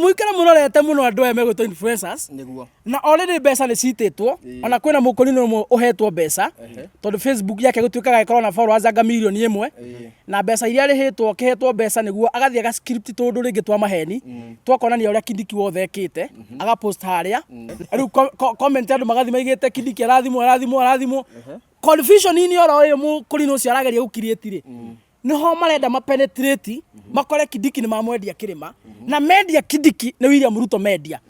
Mũikare mũrorete mũno andũ aya megwĩtwo influencers. Nĩguo. Na already mbeca nĩ citĩtwo. Ĩĩ. Ona kwĩna mũkũrinũ ũmwe ũhetwo mbeca. Tondũ Facebook yake gũtuĩkaga ĩkorwo na followers anga 1 million. Ĩĩ. Na mbeca iria arĩhĩtwo akĩhetwo mbeca nĩguo agathiĩ aga script tũndũ rĩngĩ twa maheni twakonania ũrĩa Kindiki wothe ekĩte agapost harĩa. Rĩu comment andũ magathiĩ maigĩte Kindiki arathimwo arathimwo arathimwo. Confusion-inĩ oro ĩyo mũkũrinũ ũcio arageria gũ create rĩ, niho marenda ma penetrate makore Kindiki nĩ mamwendia kĩrĩma na mendia Kindiki nĩ William Ruto mendia.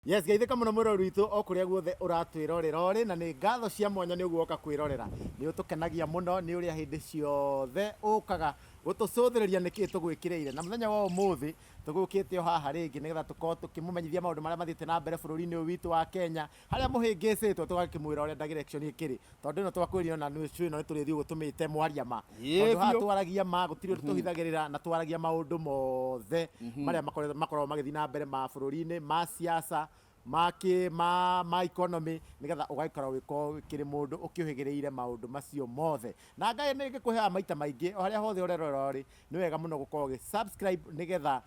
Yes, geithĩka mũno mwĩroreri witũ o kũrĩa guothe ũratwĩrorera ũrĩ, na nĩ ngatho cia mwanya nĩ ũguo woka kwĩrorera. Nĩ ũtũkenagia mũno nĩ ũrĩa hĩndĩ ciothe ũkaga gũtũcũthĩrĩria nĩkĩ tũgwĩkĩrĩire. Na mũthenya wa ũmũthĩ tũgũkĩte o haha rĩngĩ nĩgetha tũkorwo tũkĩmũmenyithia maũndũ marĩa mathiĩte na mbere bũrũri-inĩ ũyũ witũ wa Kenya, harĩa mũhĩngĩcĩtwo tũgakĩmwĩra ũrĩa direction ĩkĩrĩ. Tondũ ĩno twakwĩrire ona nĩ ĩno nĩ tũrĩthiĩ ũguo tũmĩte mwaria ma. Ĩĩ Tondũ haha biũ. twaragia ma gũtirĩ ũndũ tũhithagĩrĩra na twaragia maũndũ mothe marĩa makoragwo magĩthiĩ na mbere ma bũrũri-inĩ, ma siasa, ma kĩ, ma economy, nĩgetha ũgagĩkorwo ũgĩkorwo ũkĩrĩ mũndũ ũkĩũhĩgĩrĩire maũndũ macio mothe. Na Ngai nĩ ngĩkũheaga maita maingĩ o harĩa hothe ũrerorera ũrĩ, nĩ wega mũno gũkorwo ũgĩ subscribe nĩgetha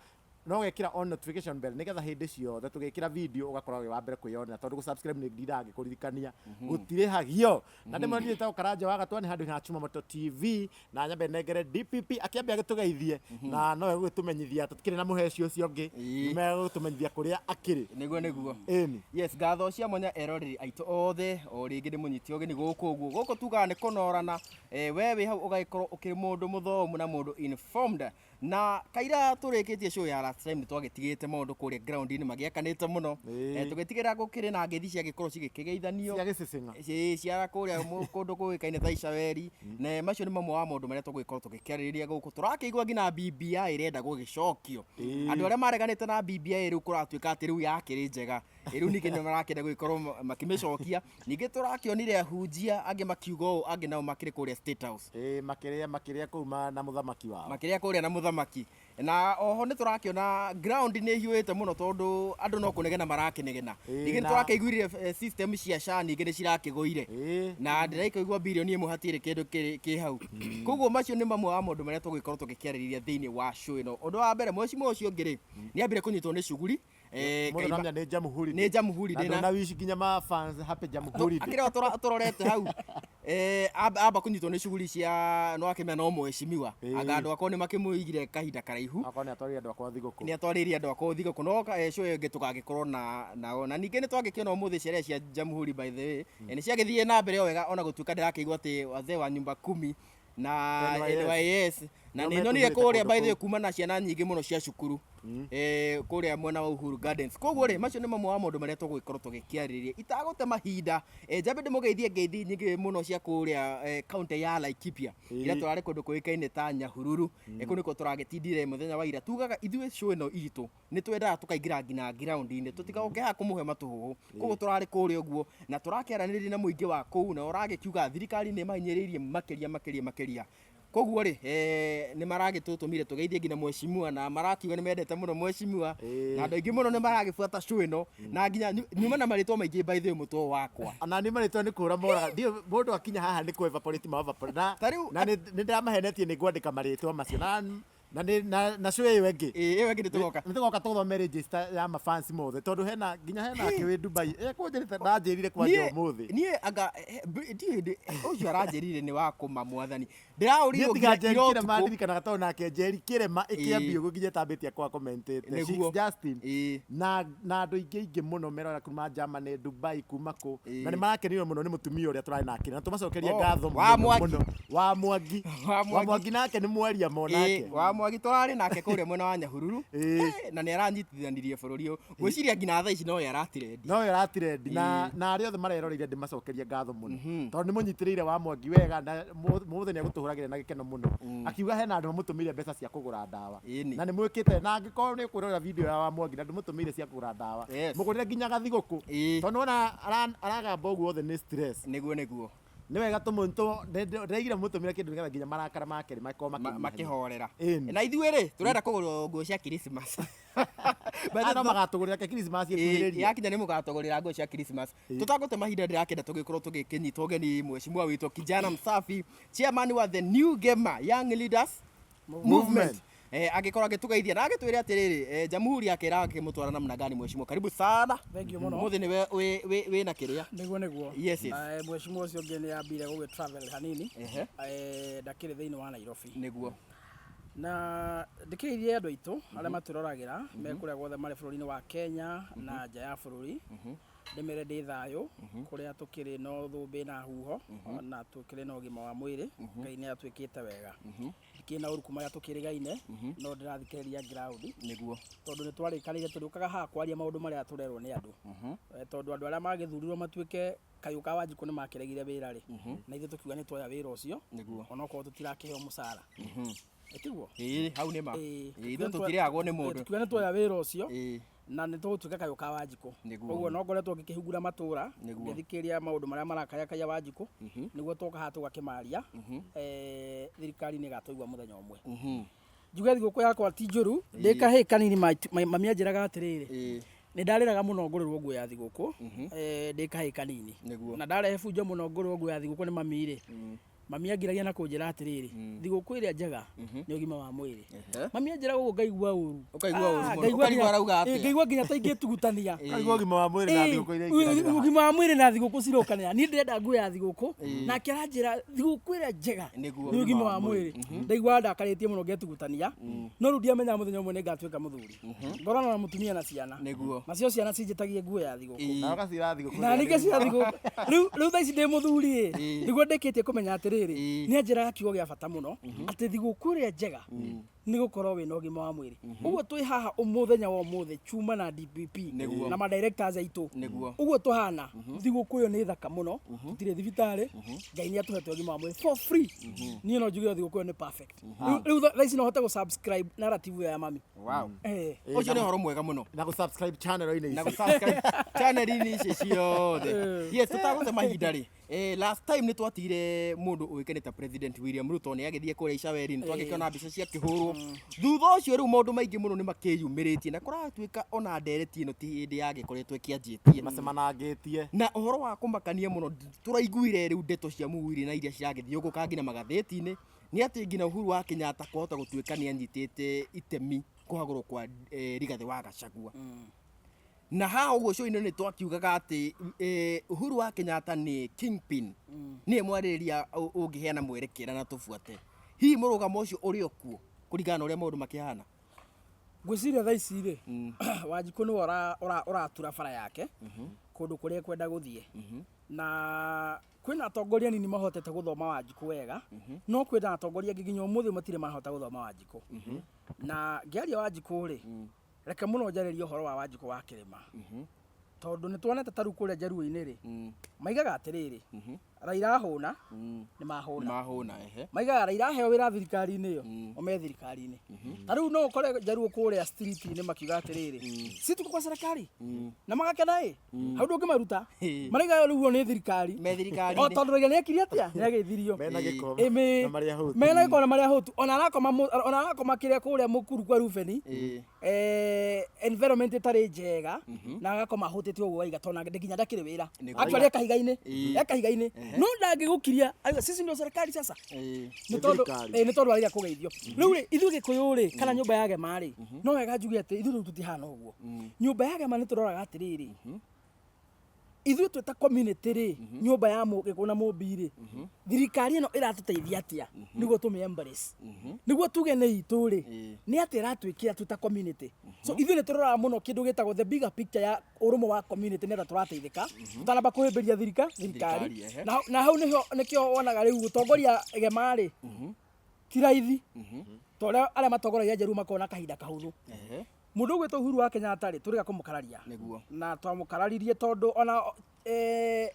na ũgekĩra on notification bell nĩgetha hĩndĩ ciothe tũgĩkĩra video ũgakorwo wĩ wa mbere kwĩyonera, tondũ gũ subscribe nĩ ndindaga ngĩkũririkania gũtirĩhagio. Na ndĩmwe niĩ njĩtagwo Karanja wa Gatwa, nĩ handũ ha Chuma Moto TV, na nyambe nengere DPP akĩambe agĩtũgeithie, na nowe gũgĩtũmenyithia tũtikĩrĩ na mũheci ũcio ũngĩ, megũtũmenyithia kũrĩa akĩrĩ. Nĩguo nĩguo. Ĩni. Yes, ngatho cia mwanya eroreri aitũ othe, o rĩngĩ nĩ mũnyiti ũgeni gũkũ ũguo. Gũkũ tugaga nĩ kũnorana, we wĩ hau ũgagĩkorwo ũkĩrĩ mũndũ mũthomu na mũndũ informed. Na kaira tũrĩkĩtie show ya last time nĩ twagĩtigĩte maũndũ kũrĩa ground-inĩ magĩakanĩte mũno. Tũgĩtigĩra gũkĩrĩ na ngeithi ciagĩkorwo cigĩkĩgeithanio. Cia gĩcĩcĩng'a. Ĩĩ, cia kũrĩa kũndũ kũĩkaine ta Icaweri. Na macio nĩ mamwe wa maũndũ marĩa tũgũgĩkorwo tũgĩkĩarĩrĩria gũkũ. Tũrakĩigua nginya BBI ĩrenda gũgĩcokio. Andũ arĩa mareganĩte na BBI rĩu kũratuĩka atĩ rĩu yakĩrĩ njega. Rĩu ningĩ nĩ marakĩenda gũgĩkorwo makĩmĩcokia. Ningĩ tũrakĩonire ahunjia angĩ makiuga ũũ, angĩ nao makĩrĩ kũrĩa State House. Ĩĩ, makĩrĩa kũu na mũthamaki wao. Makĩrĩa kũrĩa na mũthamaki. Na oho nĩ tũrakĩona ground nĩ ĩhiũhĩte mũno tondũ andũ no kũnegena marakĩnegena. Ningĩ nĩ tũrakĩiguire system cia SHA ningĩ nĩ cirakĩgũire. Na ndĩraikĩigua 1 billion hatirĩ kĩndũ kĩ hau. Koguo macio nĩ mamwe wa maũndũ marĩa tũgũgĩkorwo tũgĩkĩarĩrĩria thĩinĩ wa show ĩno. Ũndũ wa mbere, mheshimiwa ũcio ũngĩ rĩ, nĩ ambire kũnyitwo nĩ shughuli. Mũndũ namenya nĩ Jamhuri Nĩ Jamhuri Day. Na wish nginya ma fans happy Jamhuri Day. Akĩrĩa tũrorete hau. Amba kũnyitwo nĩ shughuli cia no akĩmenya no mheshimiwa. Anga andũ akwa nĩ makĩmũigire kahinda karaihu. Akorwo nĩ atwarĩire andũ akwa thigũkũ. Nĩ atwarĩire andũ akwa thigũkũ. No show ĩyo ĩngĩ tũgagĩkorwo nao. Na ningĩ nĩ twagĩkĩona ũmũthĩ sherehe cia Jamhuri by the way. Nĩ ciagĩthiĩ na mbere o wega ona gũtuĩka ndĩrakĩigua atĩ wazee wa nyumba kumi na NYS. NYS na Nĩo nĩ nyonire metũmĩrĩte kũrĩa kũndũ by the way kũu. kuma na ciana nyingĩ mũno cia cukuru kũrĩa mwena wa Uhuru Gardens. Koguo rĩ, macio nĩ mamwe wa maũndũ marĩa tũgũgĩkorwo tũgĩkĩarĩrĩria. Itagũte mahinda, njambe ndĩmũgeithie ngeithi nyingĩ mũno cia kũrĩa county ya Laikipia. Ira tũrarĩ kũndũ kũĩkaine ta Nyahururu. Kũu nĩkuo tũragĩtindire mũthenya wa ira. Tugaga ithuĩ show ĩno itũ nĩ twendaga tũkaingĩra nginya ground-inĩ, tũtigoke haha kũmũhe matũhũhũ. Koguo tũrarĩ kũrĩa ũguo na tũrakĩaranĩria na mũingĩ wa kũu na ũragĩkiuga thirikari nĩ ĩmahinyĩrĩirie makĩria makĩria makĩria. Koguo rĩ, nĩ maragĩtũtũmire tũgeithie nginya mheshimiwa na marakiuga nĩ mendete mũno mheshimiwa na andũ aingĩ mũno nĩ maragĩbuata show ĩno na nginya nyuma na marĩtwa maingĩ by the way mũtwe ũyũ wakwa. Ona nĩ marĩtwa nĩ kũra moraga. Ndiũĩ mũndũ akinya haha nĩ kũ evaporate ma evaporate. Na Ta rĩu na nĩ ndĩramahenetie nĩ ngwandĩka marĩtwa macio. Na na nĩ na na show ĩyo ĩngĩ. Ĩĩ, ĩyo ĩngĩ nĩ tũgoka. Nĩ tũgoka tũthome register ya mafans mothe tondũ hena nginya hena ake wĩ Dubai. Ekũnjĩrĩte ndanjĩrire kwanja ũmũthĩ. Niĩ anga ndiũĩ hĩndĩ ũcio aranjĩrire nĩ wa kũma mwathani. Ndĩraũrirwo Niĩ tiga nginya Njeri ira Kĩrema ũtukũ. ndirikanaga tondũ nake Njeri Kĩrema ĩkĩambia ũguo nginya ĩtambĩtie kwa commentĩte. Nĩguo. She's Justin. Na na andũ aingĩ aingĩ mũno merora kuma Germany, Dubai, kuma kũ. Na nĩ marakenio mũno nĩ mũtumia ũrĩa tũrarĩ nake. Na tũmacokerie Oh, ngatho wa mũno Mwangi. mũno. Wa Mwangi. Wa Wa Mwangi. Mwangi nake nĩ mwaria ma onake. Wa Mwangi tũrarĩ nake kũrĩa mwena wa Nyahururu. Na nĩ aranyitithanirie bũrũri ũyũ. Ngwĩciria nginya thaa ici no ye aratirendi. No ye aratirendi. Na na arĩa othe mareroreire ndĩmacokerie ngatho mũno. Tondũ nĩ mũnyitĩrĩire wa Mwangi wega na mũthĩ nĩ egũtũhũragĩra na gĩkeno mũno. Akiuga hena andũ mamũtũmĩire mbeca cia kũgũra ndawa. Na nĩ mwĩkĩte, na angĩkorwo nĩ ũkwĩrorera video ya wa Mwangi na ndũmũtũmĩire cia kũgũra ndawa, mũgũrĩre nginya gathigũkũ. Tondũ nĩwona aragamba ũguo othe nĩ stress. Nĩguo nĩguo. Nĩ wega ndĩraigire mũtũmĩre kĩndũ nĩgetha nginya marakara make rĩ makorwo makĩnyihanyihia. Makĩhorera. Ĩni. Na ithuĩ rĩ tũrenda kũgũrwo nguo cia Christmas. By the Ah, no way, magatũgũrĩra ke Christmas ĩkuhĩrĩrie. Yakinya nĩ mũgatũgũrĩra nguo cia Christmas. Tũtagũte mahinda ndĩrakĩenda tũgĩkorwo tũgĩkĩnyita ũgeni mheshimiwa witũ kijana msafi, chairman wa the New Gema Young Leaders Movement. Angĩkorwo agĩtũgeithia na agĩtwĩre atĩrĩrĩ, jamhuri yake ĩrakĩmũtwara namna gani? Mheshimiwa, karibu sana. Thank you mũno. Ũmũthĩ nĩwe wĩna kĩrĩa. Nĩguo. Yes. Mheshimiwa ũcio ũngĩ nĩ ambire gũgĩ travel hanini. Ndakĩrĩ thĩinĩ wa Nairobi. Na ndĩkĩgeithie andũ aitũ arĩa matũroragĩra me kũrĩa guothe marĩ bũrũri-inĩ wa Kenya na nja ya bũrũri, ndĩmere ndĩ thayũ kũrĩa tũkĩrĩ no thũmbĩ na huho na tũkĩrĩ na ũgima wa mwĩrĩ. Ngai nĩ atwĩkĩte wega, ndikĩrĩ na ũru kuma rĩrĩa tũkĩrĩgaine, no ndĩrathikĩrĩria ground tondũ nĩ twarĩkanĩire tũrĩũkaga haha kwaria maũndũ marĩa tũrerwo nĩ andũ. Tondũ andũ arĩa magĩthurirwo matuĩke kayũ ka Wanjikũ nĩ makĩregire wĩra rĩ, na ithuĩ tũkiuga nĩ tuoya wĩra ũcio onokorwo tũtirakĩheo mũcara. Ĩtiguo? Ĩĩ, hau nĩ ma. Ĩĩ. Ĩĩ, ithuĩ tũtirĩhagwo nĩ mũndũ. Tukiuga nĩ tuoya wĩra ũcio na nĩ tũgũtuĩka kayũ ka Wanjikũ. Koguo no ngoretwo ngĩkĩhungura matũra, ngĩthikĩrĩria maũndũ marĩa marakayakaya Wanjikũ, nĩguo twoka haha tũgakĩmaria. Thirikari nĩ ĩgatũigua mũthenya ũmwe. Njuge thigũkũ yakwa ti njũru, ndĩ kahĩĩ kanini mami anjĩraga atĩrĩrĩ, nĩ ndarĩraga mũno ngũrĩrwo nguo ya thigũkũ, ndĩ kahĩĩ kanini. Na ndarehe bunjo mũno ngũrĩrwo nguo ya thigũkũ nĩ mami rĩ, mami angiragia na kũnjĩra atĩrĩrĩ, thigũkũ ĩrĩa njega nĩ ũgima wa mwĩrĩ. Mami anjĩra ũguo ngaigua ũru. Ũkaigua ũru Ah, mũno. ngaigua Ũkaigua arauga atĩa? Ngaigua nginya ta ingĩtugutania. Ũkaigua ũgima wa mwĩrĩ na thigũkũ iria ingĩranĩra. Ũgima wa mwĩrĩ na thigũkũ cirokanĩra. Niĩ ndĩrenda nguo ya thigũkũ, nake aranjĩra thigũkũ ĩrĩa njega nĩ ũgima wa mwĩrĩ. Ndaiguaga ndakarĩtie mũno ngetugutania, no rĩu ndiamenyaga mũthenya ũmwe nĩ ngatuĩka mũthuri, ngorana na mũtumia na ciana. Nacio ciana cinjĩtagie nguo ya thigũkũ. Na ũgacira thigũkũ. Na ningĩ cia thigũkũ. Rĩu thaa ici ndĩ mũthuri ĩ, nĩguo ndĩkĩtie kũmenya atĩrĩrĩ, nĩ anjĩraga kiugo gĩa bata mũno atĩ thigũkũ ĩrĩa njega nĩ gũkorwo wĩna ũgima wa mwĩrĩ. Ũguo twĩ haha mũthenya wa ũmũthĩ chuma na DPP na ma directors aitũ. Ũguo tũhana thigũkũ ĩyo nĩ thaka mũno, tũtirĩ thibitarĩ, Ngai nĩ atũhete ũgima wa mwĩrĩ for free. Niĩ no njuge thigũkũ ĩyo nĩ perfect. Rĩu thaa ici no hote gũ subscribe narrative ĩyo ya mami. Wow. Ũcio nĩ ũhoro mwega mũno. Na gũ-subscribe channel-inĩ Na ici. gũ-subscribe channel-inĩ ici ciothe. Yes, tũtagũte mahinda rĩ. Last time nĩ twatigire mũndũ ũĩkaine ta President William Ruto nĩ agĩthiĩ kũrĩa Icaweri, nĩ twagĩkĩona mbica ciakĩhũrwo. Thutha ũcio rĩu maũndũ maingĩ mũno nĩ makĩyumĩrĩtie na kũratuĩka ona ndereti ĩno ti hĩndĩ yagĩkoretwo ĩkĩanjĩtie. Macemanangĩtie. Na ũhoro wa kũmakania mũno tũraiguire rĩu ndeto cia mũhuhu na iria ciragĩthiũngũka nginya magathĩti-inĩ nĩ atĩ nginya Uhuru wa Kenyatta kwahota gũtuĩka nĩ anyitĩte itemi kũhagũrwo kwa Rigathĩ wa Gachagua. Na haha ũguo show-inĩ nĩ twakiugaga atĩ Uhuru wa Kenyatta nĩ kingpin, nĩye mwarĩrĩria ũngĩheana mwerekera na tũbuate. Hihi mũrũgamo ũcio ũrĩ o kuo kũringana na ũrĩa maũndũ makĩhana? Ngwĩciria thaa ici rĩ, Wanjikũ nĩwe ũratura bara yake kũndũ kũrĩa ekwenda gũthiĩ. Na kwĩna atongoria anini mahotete gũthoma Wanjikũ wega, no kwĩna atongoria angĩ nginya ũmũthĩ matirĩ mahota gũthoma Wanjikũ. Na ngĩaria Wanjikũ rĩ, reke mũno njarĩrie ũhoro wa Wanjikũ wa Kĩrĩma. Tondũ nĩ tuonete ta rĩu kũrĩa Njaruo-inĩ rĩ, maigaga atĩrĩrĩ, Raila ahũna, nĩ mahũna. Mahũna, ehe. Maigaga Raila aheo wĩra thirikari-inĩ ĩyo, o me thirikari-inĩ. Ta rĩu no ũkore Njaruo kũrĩa street-inĩ makiuga atĩrĩrĩ, sisi tuko kwa serikali. Na magakena ĩ, hau ndũngĩmaruta. Maraiga rĩu nĩ thirikari. Me thirikari-inĩ. O tondũ Raila nĩekire atĩa? Nĩageithirio. Mena gĩko na marĩa ahũtu. Mena gĩko na marĩa ahũtu. Ona arakoma kĩrĩa kũrĩa Mũkuru kwa Rubeni. Environment ĩtarĩ njega, na agakoma ahũtĩte ũguo waiga tondũ nginya ndakĩrĩ wĩra. Actually e kahiga-inĩ. E kahiga-inĩ. No ndangĩgũkiria. Aiga sisi ndio serikali sasa. Nĩ tondũ arĩa kũgeithio. Rĩu rĩ, ithuĩ Gĩkũyũ rĩ, kana nyũmba ya Gema rĩ, no wega njuge atĩ ithuĩ rĩu tũtihana ũguo. Nyũmba ya Gema nĩ tũroraga atĩrĩrĩ, ithuĩ twĩ ta community rĩ, nyũmba ya Gĩkũyũ na Mũmbi rĩ, thirikari ĩno ĩratũteithia atĩa nĩguo tũmĩ embrace, nĩguo tuge nĩ itũ rĩ, nĩ atĩa ĩratwĩkĩra twĩ ta community. So ithuĩ nĩ tũroraga mũno kĩndũ gĩtagwo the bigger picture ya ũrũmwe wa community nĩ atĩa tũrateithĩka tũtanamba kũhĩmbĩria thirikari. Na hau nĩho nĩkĩo wonaga rĩu gũtongoria Gema rĩ, ti raithi, tondũ arĩa matongoragia Njaruo makoragwo na kahinda kahũthũ. Mũndũ ũgwĩtwo Uhuru wa Kenyatta rĩ, tũrĩga kũmũkararia. Na twamũkararirie tondũ ona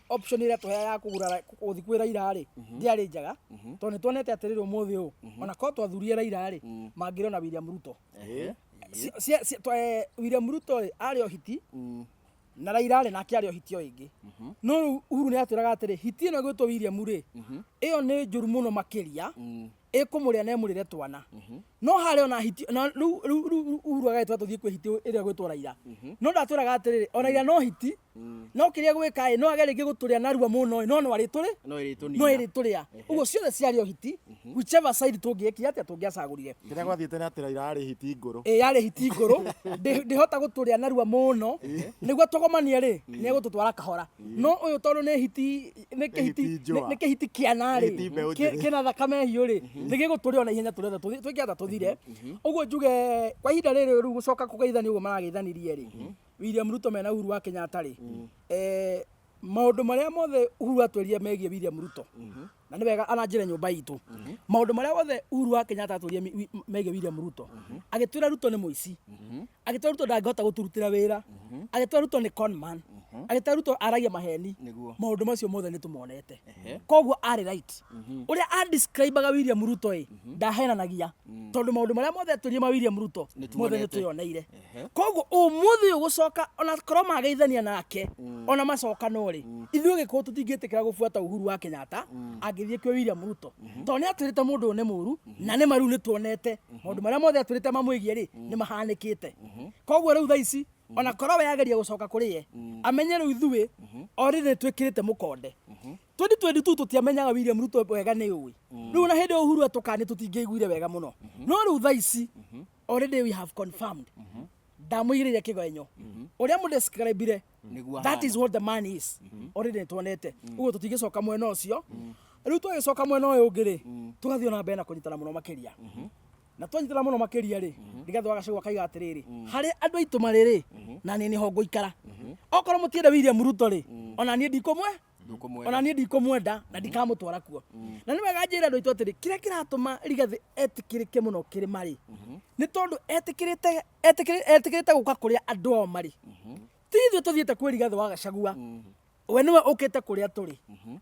option ĩrĩa tũheaga ya kũgũra gũthiĩ kwĩ Raila rĩ, ndĩarĩ njega, tondũ nĩ tuonete atĩrĩrĩ ũmũthĩ ũyũ, ona korwo twathurire Raila rĩ, mangĩrĩ ona William Ruto. William Ruto rĩ, arĩ o hiti, Na Raila rĩ, nake arĩ o hiti o ĩngĩ. No rĩu Uhuru nĩ atwĩraga atĩrĩ, hiti ĩno ĩgwĩtwo William rĩ, ĩyo nĩ njũru mũno makĩria, ĩkũmũrĩa na ĩmũrĩre twana. No harĩ ona hiti na rĩu rĩu rĩu Uhuru agagĩtwĩra tũthiĩ kwĩ hiti ĩrĩa ĩgwĩtwo Raila. No ndatwĩraga atĩrĩrĩ, o Raila no hiti, no kĩrĩa egwĩka ĩ, no age rĩngĩ gũtũrĩa narua mũno ĩ, no no arĩtũrĩ No ĩrĩtũnina. no ĩrĩtũrĩa. Ũguo ciothe ciarĩ o hiti, whichever side tũngĩekire atĩa, tũngĩacagũrire. Kĩrĩa gwathiĩte nĩ atĩ Raila arĩ hiti ngũrũ. Ĩ yarĩ hiti ngũrũ, ndĩhota gũtũrĩa narua mũno, nĩguo tũgomanie rĩ, nĩ egũtũtwara kahora. No ũyũ tondũ nĩ hiti, nĩ kĩhiti, hiti njũa. nĩ kĩhiti kĩana rĩ, Hiti mbeũ njĩthĩ. kĩna thakame hiũ rĩ, nĩ gĩgũtũrĩa ona ihenya tũrĩ othe twĩke atĩa tũthire. Ũguo njuge kwa ihinda rĩrĩ rĩu gũcoka kũgeithania ũguo marageithanirie rĩ, William Ruto mena Uhuru wa Kenyatta rĩ, maũndũ marĩa mothe Uhuru atwĩrire megiĩ William Ruto, na nĩ wega ananjĩre nyũmba itũ, maũndũ marĩa mothe Uhuru wa Kenyatta atwĩrire megiĩ William Ruto, agĩtwĩra Ruto nĩ mũici, agĩtwĩra Ruto ndangĩhota gũtũrutĩra wĩra, agĩtwĩra Ruto nĩ con man, agĩtwĩra Ruto aragia maheni. Maũndũ macio mothe nĩ tũmonete. Koguo arĩ right. Ũrĩa a describe-aga William Ruto ĩ, ndahenanagia, tondũ maũndũ marĩa mothe atwĩrire ma William Ruto mothe nĩ twĩyoneire. Koguo ũmũthĩ ũyũ gũcoka ona korwo mageithania nake, ona macokano rĩ, ithuĩ Gĩkũyũ tũtingĩtĩkĩra gũbuata Uhuru wa Kenyatta angĩthiĩ kwĩ William Ruto, tondũ nĩ atwĩrĩte mũndũ ũyũ nĩ mũru, na nĩ ma rĩu nĩ tuonete maũndũ marĩa mothe atwĩrĩte mamwĩgiĩ rĩ, nĩ mahanĩkĩte. Koguo rĩu thaa ici ona korwo we ageria gũcoka kũrĩ ye, amenye rĩu ithuĩ already nĩ twĩkĩrĩte mũkonde. 2022 tũtiamenyaga William Ruto wega nĩ ũĩ. Rĩu ona hĩndĩ ĩyo Uhuru atũkanie tũtingĩaiguire wega mũno. No rĩu thaa ici already we have confirmed. Ndamũigĩrĩire kĩgenyo. Ũrĩa mũdescribe-ire, Nĩguo that is ahana. what the man is. Already nĩ tuonete. Ũguo tũtingĩcoka mwena ũcio. Rĩu twagĩcoka mwena ũyũ ũngĩ rĩ, tũgathiĩ ona mbere na kũnyitana mũno makĩria. Na twanyitana mũno makĩria rĩ, Rigathĩ wa Gachagua akaiga atĩrĩrĩ, harĩa andũ aitũ marĩ rĩ, na niĩ nĩho ngũikara. Okorwo mũtienda William Ruto rĩ, ona niĩ ndikũmwe, ona niĩ ndikũmwenda na ndikamũtwara kuo. Na nĩ wega njĩre andũ aitũ atĩrĩ, kĩrĩa kĩratũma Rigathĩ etĩkĩrĩke mũno kĩrĩma rĩ, nĩ tondũ etĩkĩrĩte gũka kũrĩa andũ ao marĩ. Ti ithuĩ tũthiĩte kwĩ Rigathĩ wa Gachagua, we nĩwe ũkĩte kũrĩa tũrĩ,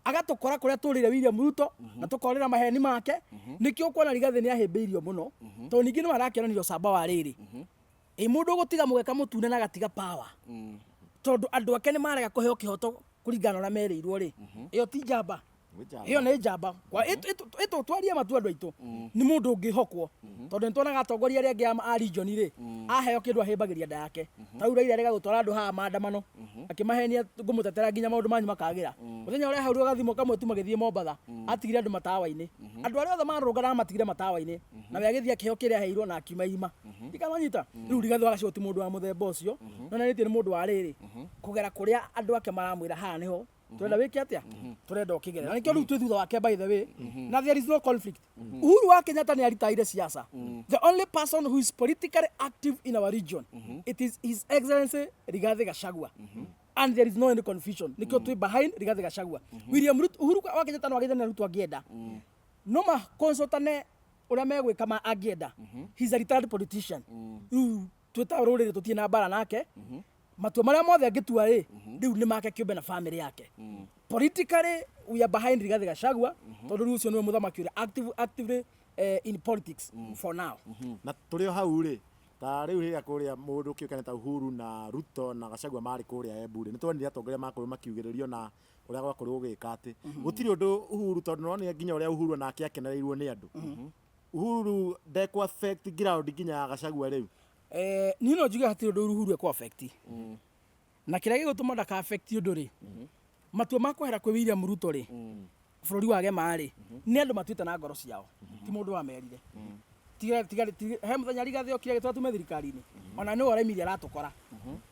agatũkora kũrĩa tũrĩire William Ruto, na tũkorĩra maheni make. Nĩkĩo ũkuona Rigathĩ nĩ ahĩmbĩirio mũno, tondũ ningĩ nĩwe arakĩonania ũcamba wa rĩrĩ. Ĩ mũndũ ũgũtiga mũgeka mũtune na agatiga power, tondũ andũ ake nĩ marega kũheo kĩhoto kũringana na ũrĩa merĩirwo rĩ, ĩyo ti njamba. Ĩyo nĩ njamba. Twarie matu andũ aitũ, nĩ mũndũ ũngĩhokwo, tondũ nĩ tuonaga atongoria arĩa angĩ a region rĩ, aheo kĩndũ ahĩmbagĩria nda yake. Ta rĩu Raila arega gũtwara andũ haha maandamano, akĩmahenia ngũmũtetera nginya maũndũ manyu makagĩra. Mũthenya ũrĩa aheirwo gathimũ kamwe tu magĩthiĩ Mombatha, atigire andũ matawa-inĩ. Andũ arĩa othe marũrũnganaga matigire matawa-inĩ, na we agĩthiĩ akĩheo kĩrĩa aheirwo na akiuma irima. Ndikamanyita. Rĩu Rigathĩ wa Gachagua ti mũndũ wa mũthemba ũcio, no nĩ mũndũ wa rĩrĩ, kũgera kũrĩa andũ ake maramwĩra haha nĩho turenda wĩke atĩa, turenda ũkĩgerera. Na nĩkĩo rĩu twĩ thutha wake, by the way, na there is no conflict. Uhuru wa Kenyatta nĩ aritaire siasa. The only person who is politically active in our region, it is His Excellency Rigathi Gachagua, and there is no any confusion. Nĩkĩo twĩ behind Rigathi Gachagua. William Ruto, Uhuru wa Kenyatta no ageithanie na Ruto angĩenda, no makonsultane ũrĩa megwĩka ma angĩenda. He's a retired politician. Rĩu twĩ ta rũrĩrĩ tũtirĩ na mbara nake. Matua marĩa mothe angĩtua rĩ, rĩu nĩ make kĩũmbe na family yake. Politically we are behind Rigathi Gachagua, tondũ rĩu ũcio nĩwe mũthamaki ũrĩa actively in politics for now. Na tũrĩ o hau rĩ, ta rĩu rĩrĩa kũrĩa mũndũ kĩũkane ta Uhuru na Ruto na Gachagua marĩ kũrĩa Embu rĩ, nĩ tuonire atongoria makorwo makiugĩrĩrio na ũrĩa gwakorirwo gũgĩka atĩ gũtirĩ ũndũ Uhuru, tondũ nĩwonire nginya ũrĩa Uhuru onake akenereirwo nĩ andũ. Uhuru ndekũ affect ground nginya ya Gachagua rĩu. Niĩ no njuge hatirĩ ũndũ Uhuru ekũ affect. Na kĩrĩa gĩgũtũma ndaka affect ũndũ rĩ, matua ma kwehera kwĩ William Ruto rĩ, bũrũri wa gema rĩ, nĩ andũ matuĩte na ngoro ciao, ti mũndũ wamerire. Tiga tiga he mũthenya Rigathĩ okire agĩtwara tume thirikari-inĩ, ona nĩwe ũraimirie aratũkora,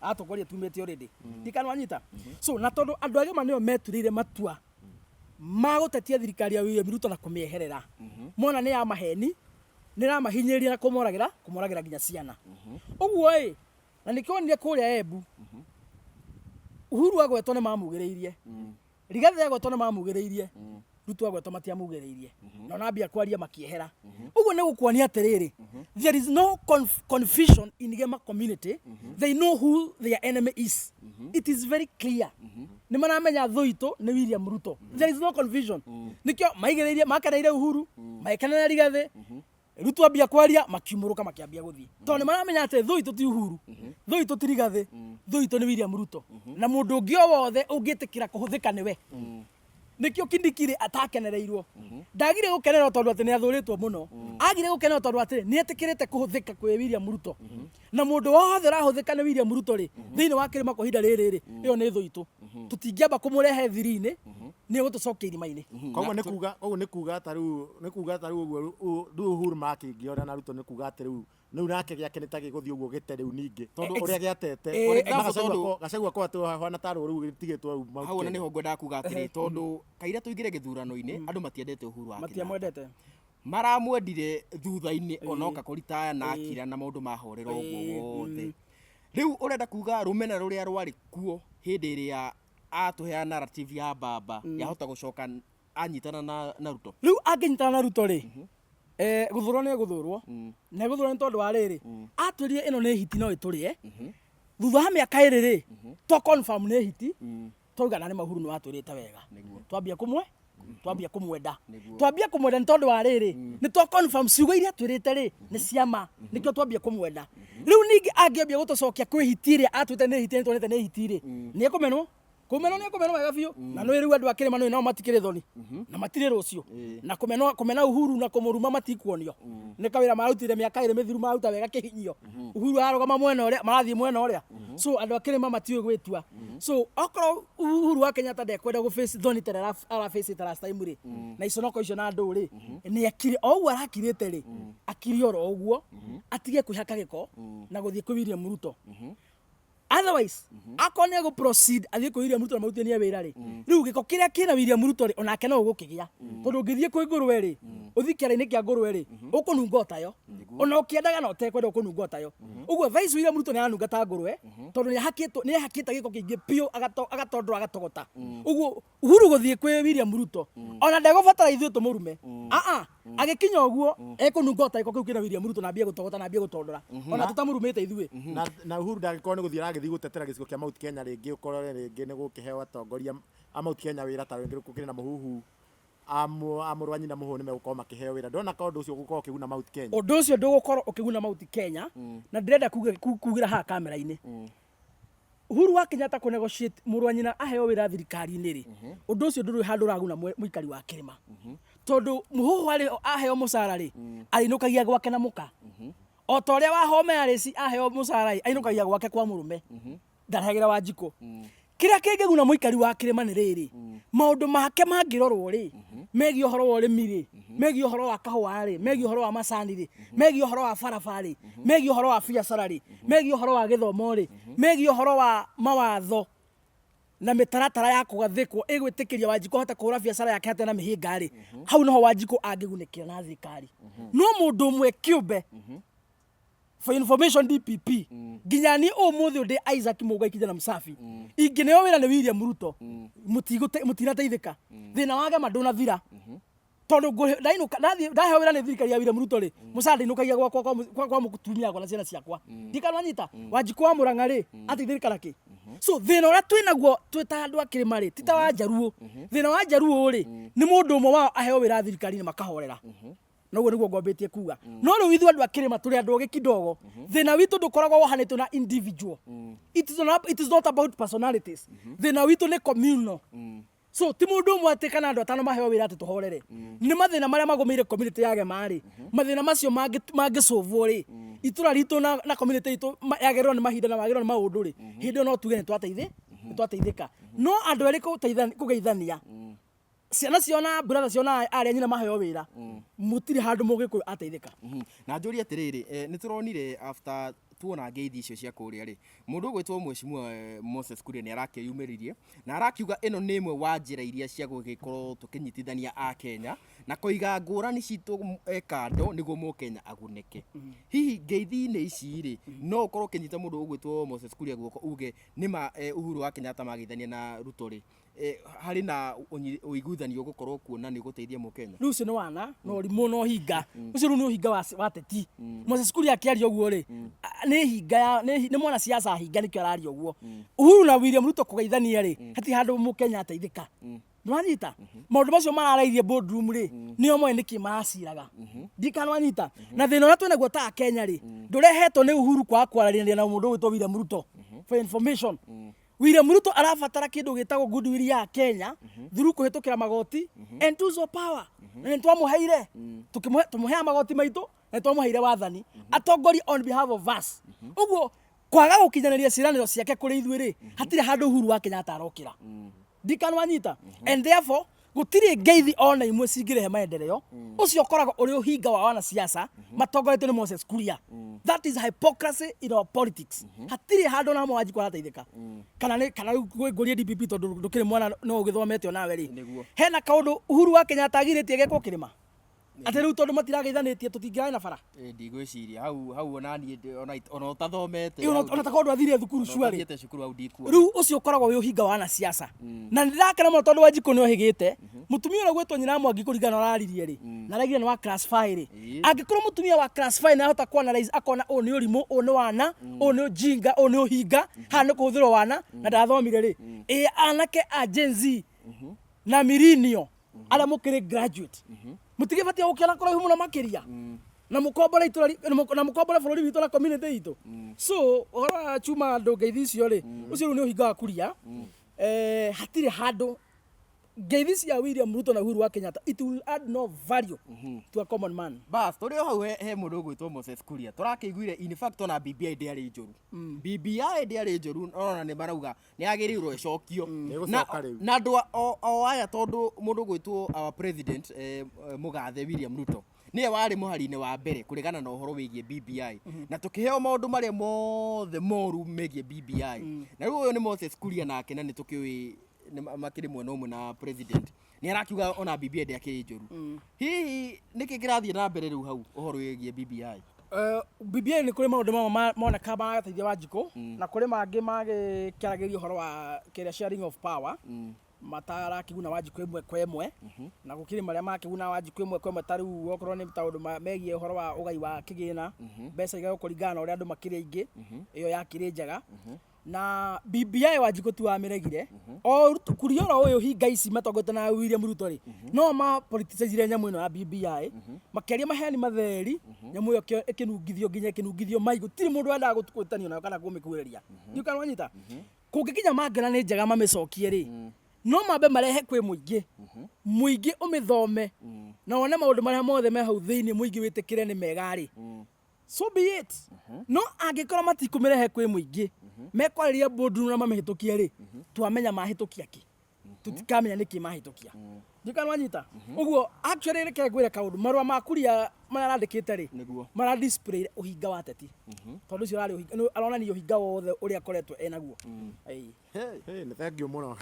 aratũkorire tumĩte already. Ndikanwanyita. So na tondũ andũ agima nĩo meturĩire matua ma gũtetia thirikari ya William Ruto na kũmĩeherera, mona nĩ ya maheni, nĩ ĩramahinyĩrĩria na kũmoragĩra nginya ciana. Ũguo ĩ, na nĩkĩo wonire kũrĩa Embu, Uhuru agwetwo nĩ mamugĩrĩirie, Rigathĩ agwetwo nĩ mamugĩrĩirie, Ruto agwetwo matiamugĩrĩirie, na ona ambia kwaria makĩehera. Ũguo nĩ gũkuonia atĩrĩrĩ, there is no confusion in Gema community. They know who their enemy is. It is very clear. Nĩ maramenya thũ itũ nĩ William Ruto. There is no confusion. Nĩkĩo maigĩrĩirie, makeneire Uhuru, magĩkenera Rigathĩ. Rĩu twambia kwaria makiumũrũka makĩambia gũthiĩ tondũ nĩ maramenya atĩ thũ itũ ti Uhuru, thũ itũ ti Rigathĩ, thũ itũ nĩ William Ruto na mũndũ ũngĩ o wothe ũngĩtĩkĩra kũhũthĩka nĩwe. Nĩkĩo Kindiki rĩ atakenereirwo. Ndagire gũkenerwo tondũ atĩ nĩ athũrĩtwo mũno, agire gũkenerwo tondũ atĩ nĩ etĩkĩrĩte kũhũthĩka kwĩ William Ruto. Na mũndũ wothe ũrahũthĩka nĩ William Ruto rĩ, thĩinĩ wa kĩrĩma kwa ihinda rĩrĩ rĩ, ĩyo nĩ thũ itũ. Tũtingĩamba kũmũrehe thiri-inĩ, nĩ egũtũcokia irima-inĩ. Koguo nĩ kuga, koguo nĩ kuga ta rĩu, nĩ kuga ta rĩu ũguo rĩu Uhuru makĩngĩona na Ruto nĩ kuga atĩ rĩu rĩu nake gĩake nĩ ta gĩgũthiĩ ũguo gĩte rĩu ningĩ Tondũ ũrĩa gĩatete. For example, Gachagua tondũ- Gachagua ko atĩ hana tarwo rĩu gĩtigĩtwo rĩu Mount Hau ona Kenya. nĩho ngwendaga kuga atĩrĩ, tondũ kaira tũingĩre gĩthurano-inĩ andũ matiendete Uhuru wa Kenyatta. Matiamwendete. Maramwendire thutha-inĩ onoka kũritaya na akira na maũndũ mahorera ũguo wothe. Rĩu ũrenda kuga rũmena rũrĩa rwarĩ kuo hĩndĩ ĩrĩa atũheaga narrative ya baba yahota gũcoka anyitana na Ruto. Rĩu angĩnyitana na Ruto rĩ, gũthũrwo nĩ egũthũrwo, na egũthũrwo nĩ tondũ wa rĩrĩ, atwĩrire ĩno nĩ hiti no ĩtũrĩe, thutha wa mĩaka ĩrĩ rĩ, twa confirm nĩ hiti, twauga na nĩ ma Uhuru nĩ watwĩrĩte wega. Twambia kũmwe, twambia kũmwenda. Twambia kũmwenda nĩ tondũ wa rĩrĩ, nĩ twa confirm ciugo iria atwĩrĩte rĩ, nĩ ciama, nĩkĩo twambia kũmwenda. Rĩu ningĩ angĩambia gũtũcokia kwĩ hiti ĩrĩa atwĩte nĩ hiti, nĩ tuonete nĩ hiti rĩ, nĩ ekũmenwo. Kũmenwo nĩ ekũmenwo wega biũ. Na nĩ rĩu andũ a kĩrĩma nĩ nao matikĩrĩ thoni. Na matirĩ rũciũ. Na kũmenwo, kũmena Uhuru na kũmũruma matikuonio. Nĩ kawĩra marutire mĩaka ĩrĩ mĩthiru maruta wega kĩhinyio. Uhuru ararũgama mwena ũrĩa, marathiĩ mwena ũrĩa. So andũ a kĩrĩma matiũĩ gwĩtua. So okorwo Uhuru wa Kenyatta ndekwenda gũ face thoni ta ĩrĩa ara face ĩte last time rĩ, na iconoko icio na andũ rĩ, nĩ akire o ũguo arakirĩte rĩ, akire oro ũguo, atige kwĩhaka gĩko na gũthiĩ kwĩ William Ruto. Otherwise, akorwo nĩ egũ proceed athiĩ kwĩ William Ruto na marutithanie wĩra rĩ, rĩu gĩko kĩrĩa kĩna William Ruto rĩ, onake no ũgũkĩgĩa. Tondũ ũngĩthiĩ kwĩ ngũrwe rĩ, ũthiĩ kĩara-inĩ kĩa ngũrwe rĩ, ũkũnunga o tayo. Ona ũkĩendaga na ũtekwenda ũkũnunga o tayo. Ũguo thaa ici William Ruto nĩ aranunga ta ngũrwe, tondũ nĩ ahakĩtwo, nĩ ehakĩte gĩko kĩingĩ biũ agatondora agatogota. Ũguo Uhuru gũthiĩ kwĩ William Ruto, ona ndegũbatara ithuĩ tũmũrume. Aa, agĩkinya ũguo, ekũnunga o ta gĩko kĩu kĩna William Ruto na ambie gũtogota na ambie gũtondora. Ona tũtamũrumĩte ithuĩ. Na Uhuru ndangĩkorwo nĩ gũthiĩ aragĩthiĩ gũtetera gĩcigo kĩa Mount Kenya rĩngĩ, ũkorore rĩngĩ nĩ gũkĩheo atongoria a Mount Kenya wĩra ta rĩngĩ gũkĩrĩ na mũhuhu a mũrũ wa nyina mũhũũ nĩ megũkorwo makĩheo wĩra. Ndona ka ũndũ ũcio ũgũkorwo ũkĩguna Mount Kenya. Ũndũ ũcio ndũgũkorwo ũkĩguna Mount Kenya, na ndĩrenda kugĩra haha kamera-inĩ. Uhuru wa Kenyatta kũ negotiate mũrũ wa nyina aheo wĩra thirikari-inĩ rĩ, ũndũ ũcio ndũrĩ handũ ũraguna mũikari wa kĩrĩma. Tondũ mũhũhũ arĩ aheo mũcara rĩ, arĩinũkagia gwake na mũka. O ta ũrĩa Wahome Alice aheo mũcara rĩ, ainũkagia gwake kwa mũrũme. Ndarehagĩra Wanjikũ. Kĩrĩa kĩngĩguna mũikari wa kĩrĩma nĩ rĩrĩ, maũndũ make mangĩrorwo rĩ, megiĩ ũhoro wa ũrĩmi rĩ, megiĩ ũhoro wa kahũa rĩ, megiĩ ũhoro wa macani rĩ, megiĩ ũhoro wa barabara rĩ, megiĩ ũhoro wa biacara rĩ, megiĩ ũhoro wa gĩthomo rĩ, megiĩ ũhoro wa mawatho na mĩtaratara ya kũgathĩkwo ĩgwĩtĩkĩria Wanjikũ ahote kũhũra biacara yake hatarĩ na mĩhĩnga rĩ, hau noho Wanjikũ angĩgunĩkĩra na thirikari. No mũndũ ũmwe kĩũmbe, for information DPP, nginya niĩ ũmũthĩ ũyũ ndĩ Isaac Mũngai kijana msafi, ingĩneo wĩra nĩ William Ruto, mũtinateithĩka. Thĩna wa gema ndũnathira. Tondũ ndainũka, ndathiĩ, ndaheo wĩra nĩ thirikari ya William Ruto rĩ, mũcara ndinũkagia gwakwa kwa mũtumia wakwa na ciana ciakwa. Ndikanwa nyita, Wanjikũ wa Mũrang'a rĩ, ateithĩrĩka na kĩ? So thĩna ũrĩa twĩ naguo twĩ ta andũ a kĩrĩma rĩ, ti ta wa Njaruo. Thĩna wa Njaruo rĩ, nĩ mũndũ ũmwe wao aheo wĩra thirikari-inĩ makahorera. Noguo nĩguo ngwambĩtie kuga. No rĩu ithuĩ andũ a kĩrĩma tũrĩ andũ ogĩ kidogo. Thĩna witũ ndũkoragwo wohanĩtio na individual. It is not about personalities. Thĩna witũ nĩ communal. So ti mũndũ ũmwe atĩ kana andũ atano maheo wĩra atĩ tũhorere. Nĩ mathĩna marĩa magũmĩire community ya Gema rĩ, mathĩna macio mangĩcũvwo rĩ, itũra ritũ na community itũ yagĩrĩrwo nĩ mahinda na wagĩrĩrwo nĩ maũndũ rĩ, hĩndĩ ĩyo no tuge nĩ twateithĩka. No andũ erĩ kũgeithania, ciana ciao na brother ciao na arĩa nyina maheo wĩra, mũtirĩ handũ mũgĩkũyũ ateithĩka. Na njũrie atĩrĩrĩ, nĩ tũronire after tuona ngeithi icio cia kũrĩa rĩ, mũndũ ũgwĩtwo Mheshimiwa Moses Kuria nĩ arakĩyumĩririe na arakiuga ĩno nĩ ĩmwe wa njĩra iria cia gũgĩkorwo tũkĩnyitithania a Kenya na kũiga ngũrani citũ kando nĩguo mũkenya agunĩke. Hihi ngeithi-inĩ ici rĩ, no ũkorwo ũkĩnyita mũndũ ũgwĩtwo Moses Kuria guoko uge nĩma Uhuru wa Kenyatta mageithania na Ruto rĩ, harĩ na ũiguithanio ũgũkorwo kuo na nĩ ũgũteithia mũkenya? Rĩu ũcio nĩ wana na ũrimũ na ũhinga. Ũcio rĩu nĩ ũhinga wa ateti. Moses Kuria akĩaria ũguo rĩ, nĩ hinga ya, nĩ mwanasiasa hinga nĩkĩo araria ũguo. Uhuru na William Ruto kũgeithania rĩ, hatirĩ handũ mũkenya ateithĩka. Nĩwanyita maũndũ macio mararairie boardroom rĩ, nĩo moĩ nĩkĩ maraciraga. Ndikana nĩwanyita na thĩna ũrĩa twĩnaguo ta Kenya rĩ, ndũrehetwo nĩ Uhuru kwaga kwaranĩria na mũndũ ũgwĩtwo William Ruto. For information, William Ruto arabatara kĩndũ gĩtagwo goodwill ya Kenya through kũhĩtũkĩra magoti and tools of power, na nĩ twamũheire, tũkĩmũhe, tũmũheaga magoti maitũ na nĩ twamũheire wathani atongorie on behalf of us. Ũguo kwaga gũkinyanĩria ciĩranĩro ciake kũrĩ ithuĩ rĩ, hatirĩ handũ Uhuru wa Kenyatta arokĩra. Ndikanwanyita. And therefore gũtirĩ ngeithi ona imwe cingĩrehe maendeleo. Ũcio ũkoragwo ũrĩ ũhinga wa wanasiasa matongoretio nĩ Moses Kuria. That is hypocrisy in our politics. Hatirĩ handũ ona hamwe Wanjikũ arateithĩka. Kana nĩ kana rĩu ngũrie DPP, tondũ ndũkĩrĩ mwana no ũgĩthomete onawe rĩ. Nĩguo. Hena kaũndũ Uhuru wa Kenyatta agirĩtie gekwo kĩrĩma atĩ rĩu tondũ matirageithanĩtie tũtingĩrarĩ na bara? Ĩ, ndigwĩciria hau hau ona niĩ ona ũtathomete. Ĩ, ona ta korwo ndwathire thukuru ona cuarĩ. ũtathiĩte cukuru hau ndikuona. Rĩu ũcio ũkoragwo wĩ ũhinga wa wanasiasa, na nĩ ndĩrakena mũno tondũ Wanjikũ nĩ ohĩgĩte mũtumia ũrĩa gwĩtwo nyina wa Mwangi kũringana na ũraririe rĩ, na araigire nĩ wa class 5 rĩ. Angĩkorwo mũtumia wa class 5 nĩ ahota kuanalyze akona ũyũ nĩ ũrimũ, ũyũ nĩ wana, ũyũ nĩ ũjinga, ũyũ nĩ ũhinga, haha nĩ kũhũthĩrwo wana na ndathomire rĩ, ĩ anake a Gen Z na millennial arĩa mũkĩrĩ graduate mũtigĩbatie gũkĩona kũraihu mũno makĩria na mũkombore itũra na mũkombore bũrũri witũ na community itũ. So ũhoro wa chuma andũ ngeithi icio rĩ, ũcio rĩu nĩ ũhinga wa Kuria. Hatirĩ handũ ngeithi cia William Ruto na Uhuru wa Kenyatta, it will add no value to a common man. Bas tũrĩ o hau, he mũndũ ũgwĩtwo Moses Kuria tũrakĩiguire. In fact, ona BBI ndĩarĩ njũru, BBI ndĩarĩ njũru, ona nĩ marauga nĩ yagĩrĩirwo ĩcokio. Nĩĩgũcoka rĩu. Na andũ o aya, tondũ mũndũ ũgwĩtwo our president, mũgathe William Ruto, nĩwe warĩ mũhari-inĩ wa mbere kũregana na ũhoro wĩgiĩ BBI, na tũkĩheo maũndũ marĩa mothe moru megiĩ BBI. Na rĩu ũyũ nĩ Moses Kuria nake, na nĩ tũkĩũĩ nĩ makĩrĩ mwena ũmwe na president, nĩ arakiuga ona BBI ndĩakĩrĩ njũru. Hihi nĩkĩ kĩrathiĩ na mbere rĩu hau ũhoro wĩgiĩ BBI? BBI nĩ kũrĩ maũndũ mamwe moneka marateithia Wanjikũ, na kũrĩ mangĩ magĩkĩaragĩria ũhoro wa kĩrĩa sharing of power matarakĩguna Wanjikũ ĩmwe kwa ĩmwe, na gũkĩrĩ marĩa makĩguna Wanjikũ ĩmwe kwa ĩmwe, ta rĩu okorwo nĩ taũndũ megiĩ ũhoro wa ũgai wa kĩgĩna, mbeca igaywo kũringana na ũrĩa andũ makĩrĩ aingĩ, ĩyo yakĩrĩ njega. Na BBI Wanjikũ tu wamĩregire o Kuria oro ũyũ hinga ici matongoretio na William Ruto rĩ, no ma politicizire nyamũ ĩno ya BBI, makĩaria maheni matheri, nyamũ ĩyo ĩkĩnungithio nginya ĩkĩnungithio mai, gũtirĩ mũndũ wendaga gũtanio nayo kana kũmĩkuhĩrĩria. Ndiũĩ kana wanyita. Kũngĩkinya mangĩona nĩ njega mamĩcokie rĩ, no mambe marehe kwĩ mũingĩ, mũingĩ ũmĩthome na wone maũndũ marĩa mothe me hau thĩinĩ, mũingĩ wĩtĩkĩre nĩ mega rĩ, so be it. No angĩkorwo matikũmĩrehe kwĩ mũingĩ, mekwarĩria boardroom na mamĩhĩtũkie rĩ, twamenya mahĩtũkia kĩ, tũtikamenya nĩkĩ mahĩtũkia. Ndikana wanyita ũguo. Actually, reke ngwĩre kaũndũ, marũa ma Kuria marĩa arandĩkĩte rĩ, mara display ũhinga wa ateti, tondũ ũcio ũrarĩ ũhinga, aronania ũhinga wothe ũrĩa akoretwo enaguo. Ĩĩ. Hey, nĩ thank you mũno.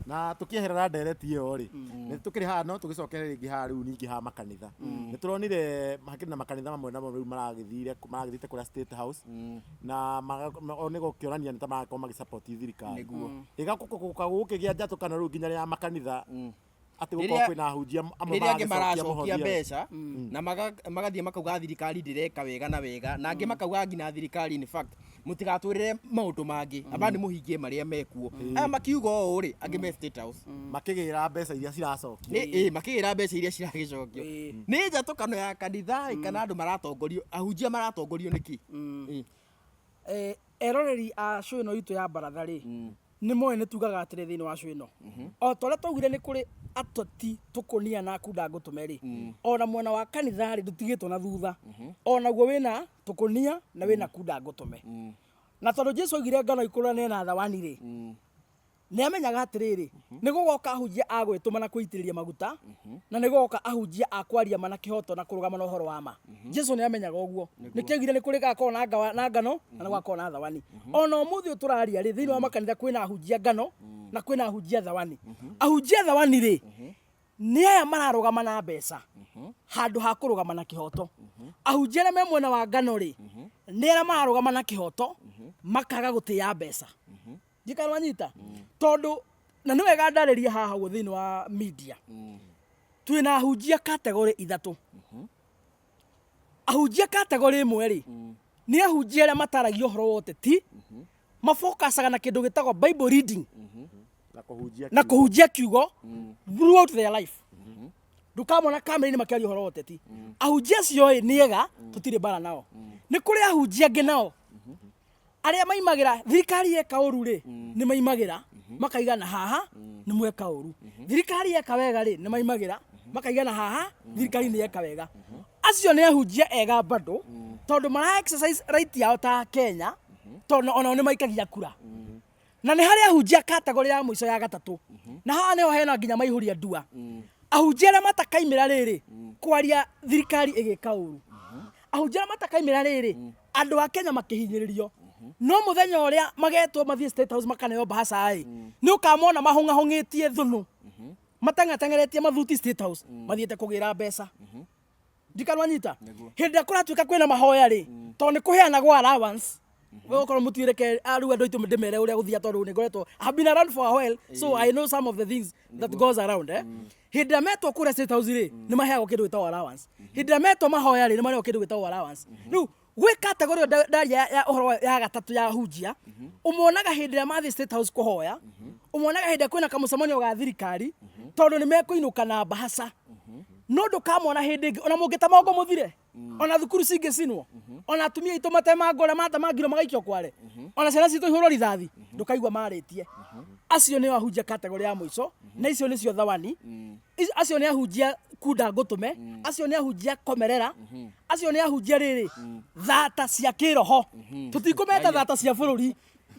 Na tũkĩeherera ndereti ĩyo rĩ, nĩ tũkĩrĩ haha, no tũgĩcokere rĩngĩ haha rĩu ningĩ haha makanitha. Nĩ tũronire hakĩrĩ na makanitha mamwe namo rĩu maragĩthiĩte kũrĩa State House na o nĩ gũkĩonania nĩ ta marakorwo magĩsupport thirikari. Ĩgakũka gũkĩgĩa njatũkano rĩu nginya ya makanitha, atĩ gũkorwo kwĩna ahunjia amwe Rĩrĩa angĩ maragĩcokia maracokia mũhothi. mbeca na magathiĩ makauga thirikari ndĩreka wega na wega, na angĩ makauga nginya thirikari, in fact, mũtigatwĩrĩre maũndũ mangĩ, amba nĩ mũhingie marĩa mekuo. Aya makiuga ũũ rĩ, angĩ me State House makĩgĩra mbeca iria ciracokio. Nĩ makĩgĩra mbeca iria ciragĩcokio. Nĩ njatũkano ya kanitha ĩ, kana andũ maratongorio, ahunjia maratongorio nĩkĩ? Eroreri a show ĩno itũ ya baratha rĩ, nĩ moĩ nĩ tugaga atĩrĩ thĩinĩ wa show ĩno, o ta ũrĩa twaugire nĩ kũrĩ ateti tũkũnia na kunda ngũtũme rĩ, ona mwena wa kanitha rĩ, ndũtigĩtwo na thutha, onaguo wĩna tũkũnia na wĩna kunda ngũtũme. Na tondũ Jesu augire ngano ikũrane na thawani rĩ, nĩ amenyaga atĩrĩrĩ, nĩ gũgoka ahunjia a gwĩtũma na kwĩitĩrĩria maguta, na nĩ gũgoka ahunjia a kwaria ma na kĩhoto na kũrũgama na ũhoro wa ma. Jesu nĩ amenyaga ũguo, nĩkĩo augire nĩ kũrĩ gakorwo na na ngano na nĩ gũgakorwo na thawani. Ona ũmũthĩ ũyũ tũraria rĩ, thĩinĩ wa makanitha kwĩna ahunjia ngano na kwĩna ahunjia thawani. Ahunjia thawani rĩ, nĩ aya mararũgama na mbeca handũ ha kũrũgama na kĩhoto. Ahunjia arĩa me mwena wa ngano rĩ, nĩ arĩa mararũgama na kĩhoto makaga gũtĩĩa mbeca. Njikara wanyita, tondũ na nĩ wega ndarĩrie haha ũguo thĩinĩ wa media, twĩna ahunjia category ithatũ. Ahunjia category ĩmwe rĩ, nĩ ahunjia arĩa mataragia ũhoro wa ũteti, mafokacaga na kĩndũ gĩtagwo Bible reading. Na kũhunjia na kiugo. Kũhunjia kiugo throughout their life. Ndũkamona kamera-inĩ makĩaria ũhoro wa ũteti. Ahunjia acio ĩ nĩ ega, tũtirĩ mbara nao. Nĩ kũrĩ ahunjia angĩ nao arĩa maimagĩra thirikari yeka ũru rĩ, nĩ maimagĩra makaiga na haha nĩ mweka ũru. Thirikari yeka wega rĩ, nĩ maimagĩra makaiga na haha thirikari nĩ yeka wega. Acio nĩ ahunjia ega bado, tondũ mara exercise right yao ta Kenya, tondũ onao nĩ maikagia kura. Na nĩ harĩ ahunjia category ya mũico ya gatatũ, na haha nĩho hena nginya maihũria ndua, ahunjia arĩa matakaimĩra rĩrĩ kwaria thirikari ĩgĩka ũru, ahunjia arĩa matakaimĩra rĩrĩ andũ a Kenya makĩhinyĩrĩrio. No mũthenya ũrĩa magetwo mathiĩ State House makaneo mbahaca ĩ, nĩ ũkamona mahũng'ahũng'ĩtie thũnũ, mateng'ateng'eretie mathuti State House, mathiĩte kũgĩra mbeca. Ndikanwanyita hĩndĩ ĩrĩa kũratuĩka kwĩna mahoya rĩ, tondũ nĩ kũheanagwo allowance. We okorwo mũtuĩreke rĩu andũ aitũ ndĩmere ũrĩa gũthia, tondũ nĩ ngoretwo, I have been around for a while, so I know some of the things that goes around, eh. Hĩndĩ ĩrĩa metwo kũrĩa State House rĩ, nĩ maheagwo kĩndũ gĩtagwo allowance. Hĩndĩ ĩrĩa metwo mahoya rĩ, nĩ maheagwo kĩndũ gĩtagwo allowance. Rĩu gwĩ category ĩyo ndaria ya ũhoro ya gatatũ ya hunjia. Ũmonaga hĩndĩ ĩrĩa mathiĩ State House kũhoya, ũmonaga hĩndĩ ĩrĩa kwĩna kamũcemanio ga thirikari, tondũ nĩ mekũinũka na mbahaca. No ndũkamona hĩndĩ ĩngĩ, ona mũngĩtamongo mũthire, ona thukuru cingĩcinwo, ona atumia aitũ matemango ũrĩa matemangirwo magaikio kware, ona ciana citũ ihũrwo rithathi, ndũkaigua marĩtie. Acio nĩo ahunjia category ya mũico, na icio nĩcio thawani. Acio nĩ ahunjia kunda ngũtũme, acio nĩ ahunjia komerera, acio nĩ ahunjia rĩrĩ thata cia kĩroho. Tũtikũmeta thata cia bũrũri,